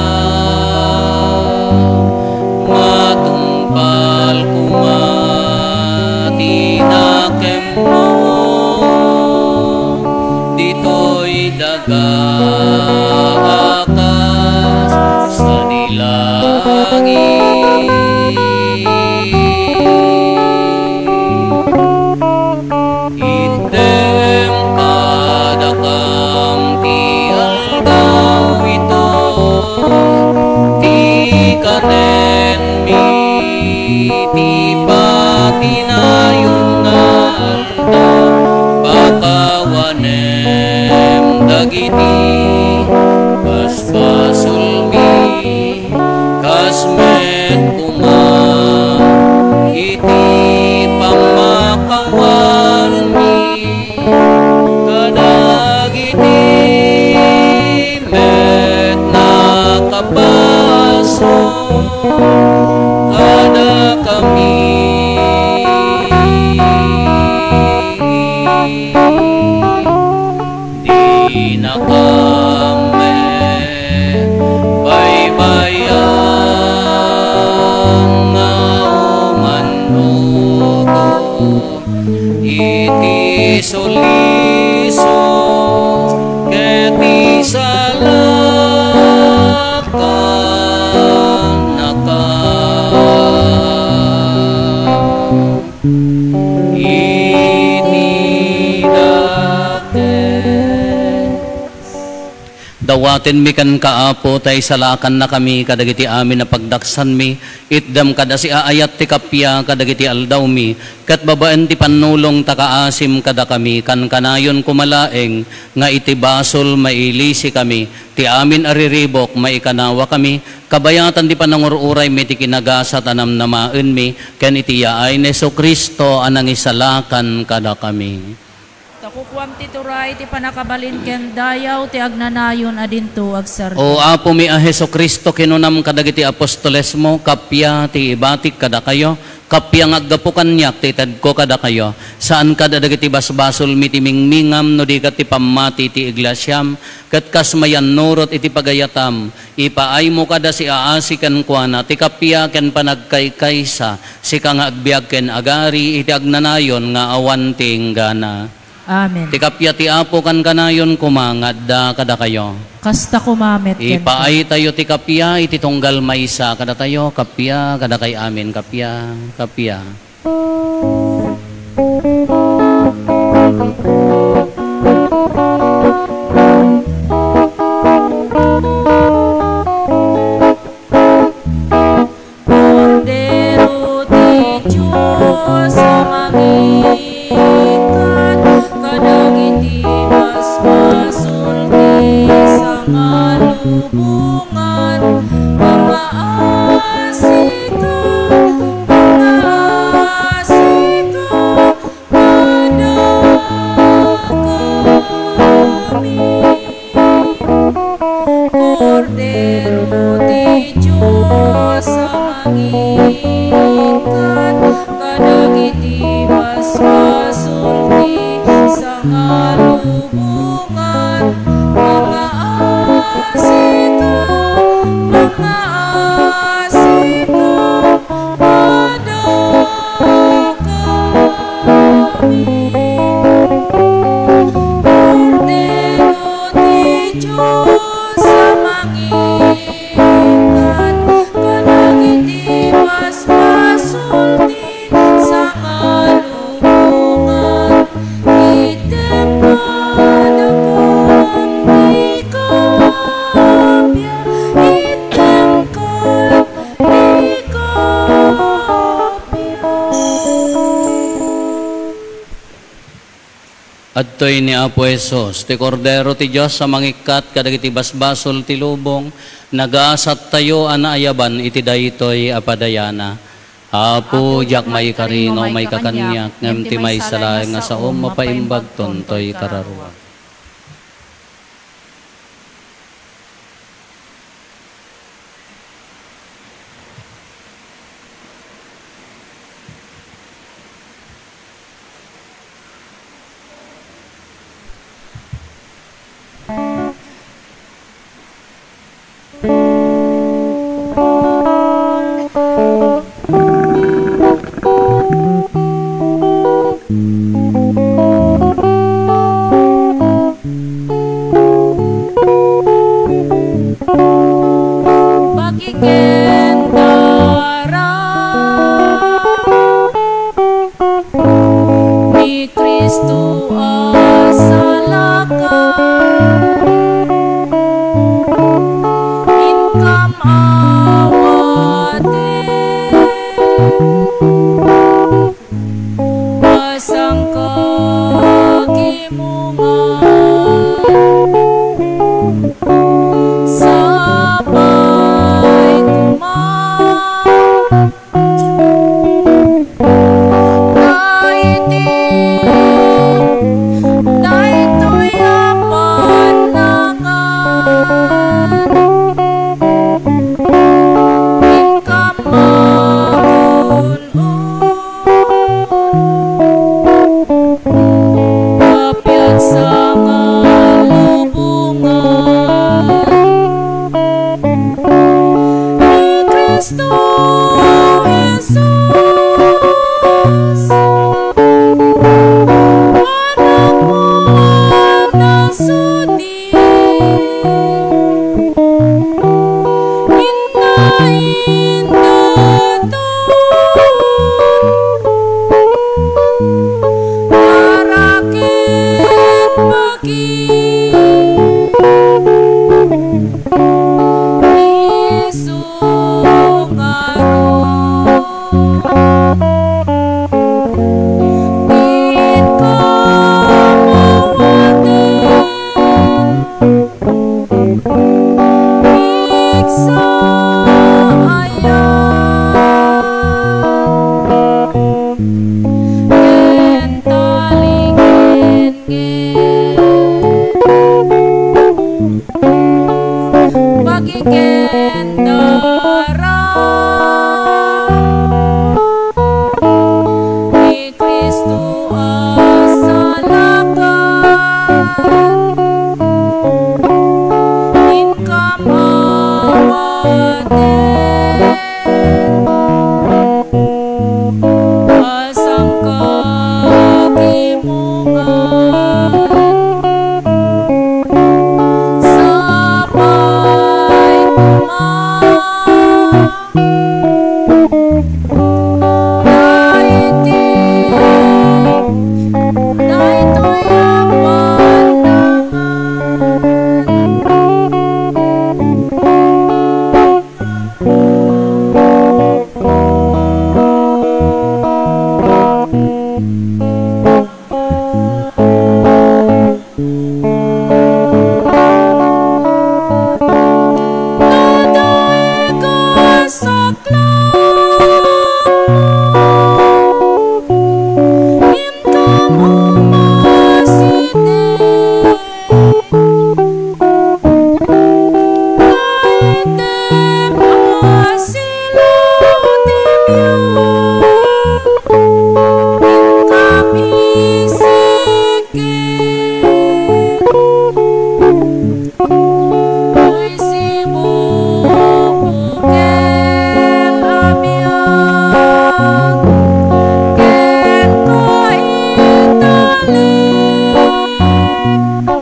matungpal koma ti nakem mo ditoy daga a kas sadi langit. Itdem kadakam ti aldaw ito, ti kanenmi ti patinayon nga pakawanem dagiti basbasolmi, kas met koma iti pammakawanmi kadagiti met nakabasol kadakami. Dinakam met baybay-an nga umannugot iti sulisog ket isalakannaka iti dakes. Dawatenmi kenka, Apo, ta isalakannakami kadagiti amin a pagdaksanmi. Itdem kad a siaayat ti kappia kadagiti aldawmi, ket babaen ti pannulong ta kaasim kadakami, kankanayon koma laeng nga iti basol mailisikami. Ti amin a riribuk, maikanawakami, kabayatan ti panangur-uraymi ti kinagasat a namnamaenmi, ken iti yaay ni Jesu-Cristo a nangisalakan kadakami. Ta kukuam ti turay, ti pannakabalin ken dayaw ti agnanayon a dinto agsardeng. O Apomi a Jesu-Cristo, kinunam kadagiti apostolesmo, kappia ti ibatik kadakayo, kappia nga aggapu kaniak ti itedko kadakayo. Saan kad a dagiti basbasolmi ti mingmingam no di ket ti pammati ti iglesiam, ket kas mayannurot iti pagayatam, ipaaymo kad a siaasi kenkuana ti kappia ken panagkaykaysa, sika nga agbiag ken agari iti agnanayon nga awan ti inggana. Amen. Ti kappia ti Apo kankanayon koma nga adda kadakayo. Kasta koma met kenka. Ipaaytayo ti kappia iti tunggal maysa kadatayo, kappia kadakay amin, kappia, kappia. Kordero ti Dios a mangikkat kadagiti basbasol ti sangalubongan, mangaasika, mangaasika kadakami. Kordero ti Dios a mangikkat kadagiti basbasol ti sangalubongan, mangaasika, mangaasika kadakami. Kordero ti Dios a mangikkat kadagiti basbasol ti sangalubongan, item kadakam ti kappia, item kadakam ti kappia. Adtoy ni Apo Jesus, ti Kordero ti Dios a mangikkat kadagiti basbasol ti lubong, nagasattayo a naayaban iti daytoy a padayana. Apo, diak maikari nga umay ka kaniak, ngem ti maysa laeng nga saom mapaimbagton toy kararuak.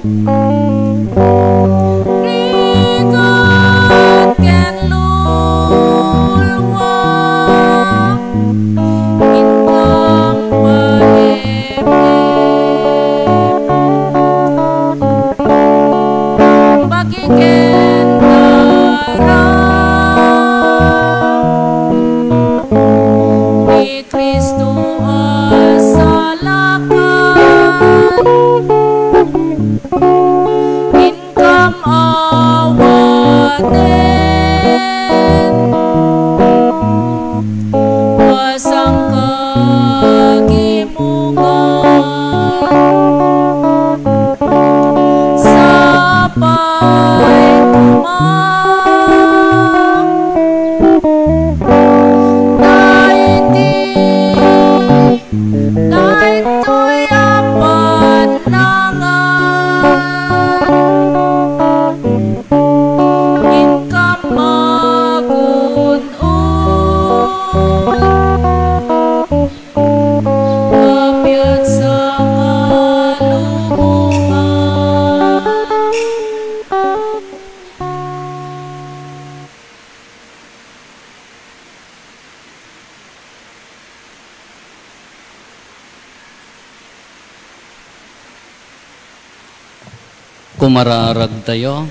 Rigat ken lulua, inkam palipip. Bagi ken dara ni Cristo a salakan, inkam awaten, pasangkagimungan, sapay koma daydi Daytoy a bannangan, inkam magun-od, kapiat sa malubongan. Kumararagtayo.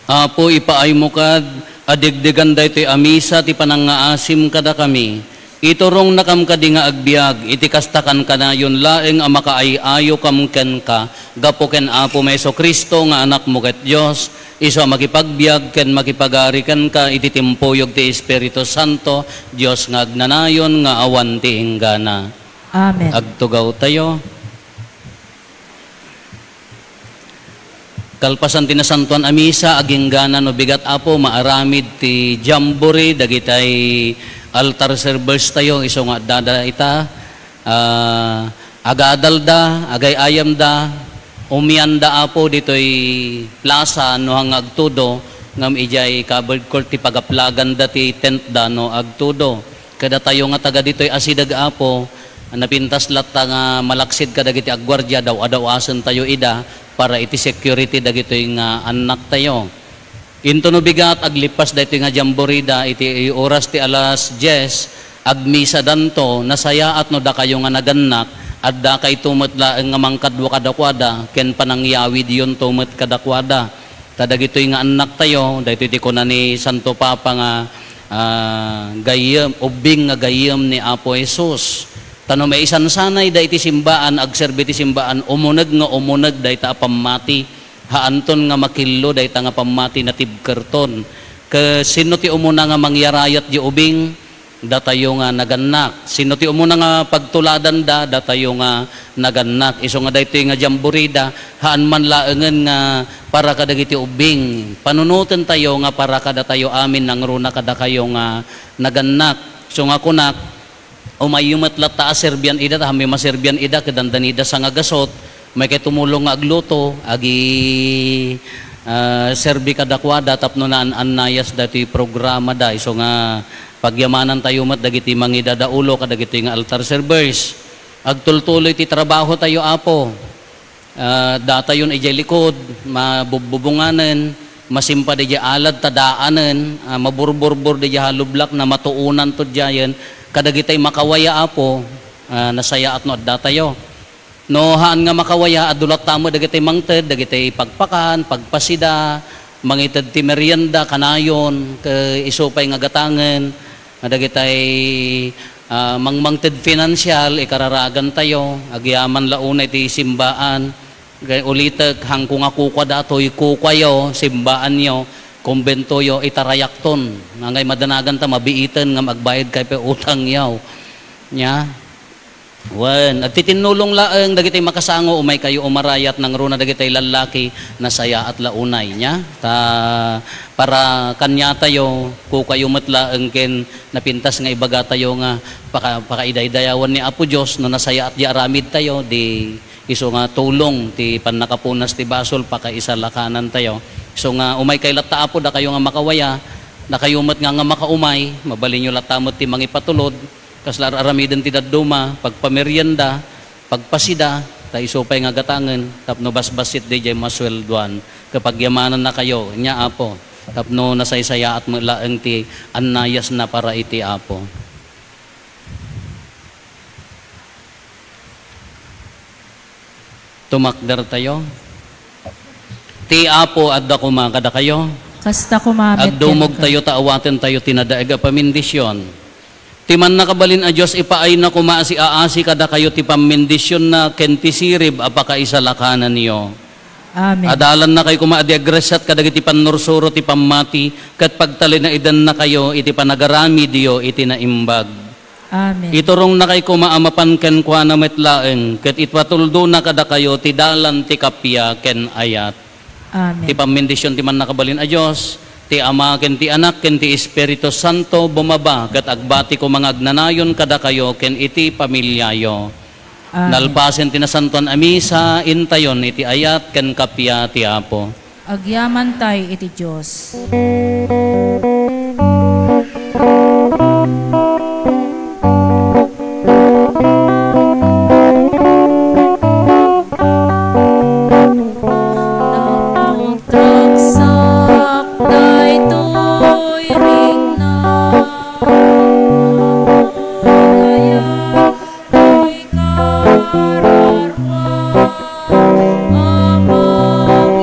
Apo, ipaaymo kad a degdegan daytoy a misa ti panangngaasim kadakami. Iturongnakam kadi nga agbiag iti kasta kankanayon laeng a makaay-ayokam kenka, gapu ken Apo Jesu-Cristo nga Anakmo ket Dios, isu a makipagbiag ken makipagari kenka iti timpuyog ti Espiritu Santo, Dios nga agnanayon nga awan ti inggana. Amen. Agtugawtayo. Kalpasan ti nasantoan a misa, aginggana no bigat, Apo, maaramid ti jamboree dagitay altar servers tayo, isu nga addada ita, ah, agadalda, agay-ayamda, umianda, Apo, ditoy plaza no nga agtudo, ngem idiay covered court ti pagaplaganda ti tentda no agtudo. Kadatayo nga taga ditoy asideg, Apo, napintas latta nga malaksid kadagiti agguardia, daw-adawasen tayo ida para iti security dagitoy nga annak tayo. Intono bigat, aglipas daytoy nga jamboree da iti oras ti alas dies, agmisadanto, nasayaat no dakayo nga nagannak, adda kayto met laeng nga mangkadua kadakuada ken panangyawidyonto met kadakuada. Ta dagitoy nga annak tayo, daytoy ti kuna ni Santo Papa nga, ah, gayyem, ubbing nga gayyem ni Apo Jesus. Ta no maisansanay da iti simbaan, agserbi ti simbaan, umuneg nga umuneg dayta a pammati. Haanton nga makillo dayta nga pammati, natibkerton. Ket sino ti umuna nga mangyarayat di ubing? Datayo nga nagannak. Sino ti umuna nga pagtuladanda? Datayo nga nagannak. Isu nga daytoy nga jamboree da, haan man laengen nga para kadagiti ubbing. Panunoten tayo nga para kadatayo amin nangruna kadakayo nga nagannak. Isu nga kunak, umayyo met latta a serbian ida, ta hammi maserbian ida, ket dandani da sangagasut, may kay tumulong nga agluto, agi, ah, serbi kadakuada tapno naan-annayas daytoy programa da. Isu nga Pagyamanan tayo met dagiti mangidadaulo kadagitoy nga altar servers. Agtultuloy ti trabaho tayo, Apo. Ah, datayon idiay likod, mabubbubunganen, masimpad idiay alad ta daanen, ah, maburburbor idiay hollow block na matuonan to diayen. Kadagitay makawaya, Apo, ah, nasayaat no adda tayo. No haan nga makawaya, adu latta met dagiti mangted, dagiti pagpakan, pagpasida, mangited ti merienda, kanayon, ket isu pay nga gatangen, nga dagitay, ah, mangmangted financial, ikararagan tayo, agyaman la unay ti simbaan. Kay ulitek, hangko nga kukua datoy, kukuayo, simbaanyo, kumbentoyo, itarayakton. Nangay madanagan ta mabiiten ngem agbayad kay pay utangyo. Nya? Wen, agtitinnulong laeng dagiti makasango, umay kayo umarayat nangruna dagiti lallaki, nasayaat la unay, nya? Ta, para kaniatayo, kukayo met laeng ken napintas nga ibagatayo nga paka-, pakaidaydayawan ni Apo Dios, no nasayaat di aramid tayo, di isu nga tulong ti pannakapunas ti basol, pakaisalakanan tayo. Isu nga umay kay latta, Apo, dakayo nga makawaya, dakayo met nga, nga makaumay, mabalinyo latta met ti mangipatulod, Kasla ar-aramiden ti dadduma, pagpamerienda, pagpasida, ta isu pay nga gatangen, tapno basbassit daydiay masueldoan. Ket pagyamanannakayo, nia, Apo, tapno nasaysayaat met laeng ti annayasna para iti Apo. Tumakdertayo. Ti Apo adda koma kadakayo. Kasta koma met kenka. Agdumogtayo ta awatentayo ti nadaeg a pamindision. Ti Mannakabalin a Dios, ipaayna koma a siaasi kadakayo ti pammindisionna ken ti sirib a pakaisalakananyo. Amen. Adalannakayo koma a di agrasiat kadagiti pannursuro ti pammati, ket pagtalinaedannakayo iti panagaramidyo iti naimbag. Amen. Iturongnakayo koma a mapan kenkuana met laeng, ket ipatuldona kadakayo ti dalan ti kappia ken ayat. Amen. Ti pammindision ti Mannakabalin a Dios, ti Ama ken ti Anak ken ti Espiritu Santo, bumaba ket agbati koma nga agnanayon kadakayo ken iti familiayo. Amen. Nalpasen ti Nasantoan a Misa, intayon iti ayat ken kappia ti Apo. Agyamantay iti Dios. Tapno agragsak daytoy rikna, kayat toy kararua a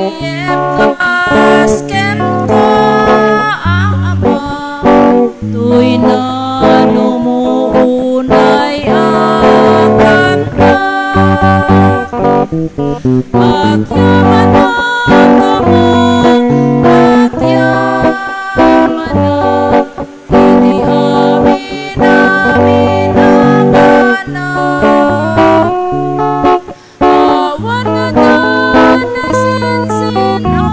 mangiebkas kenka, Ama, toy nanumo unay a kanta. Agyamanak, Ama, agyamanak. Iti amin-amin a banag, awan ngata nasinsin a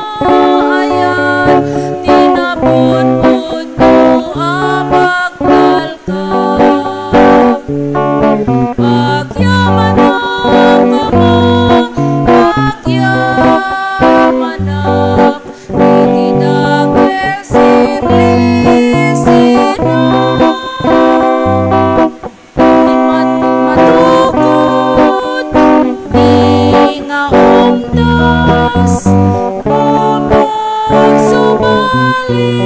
maayat ti napudpudno a pagtalka. Agyamanak, Ama, agyamanak. Iti dakes ti lisina, mat-, matukod ti nga umdas, mapagsubali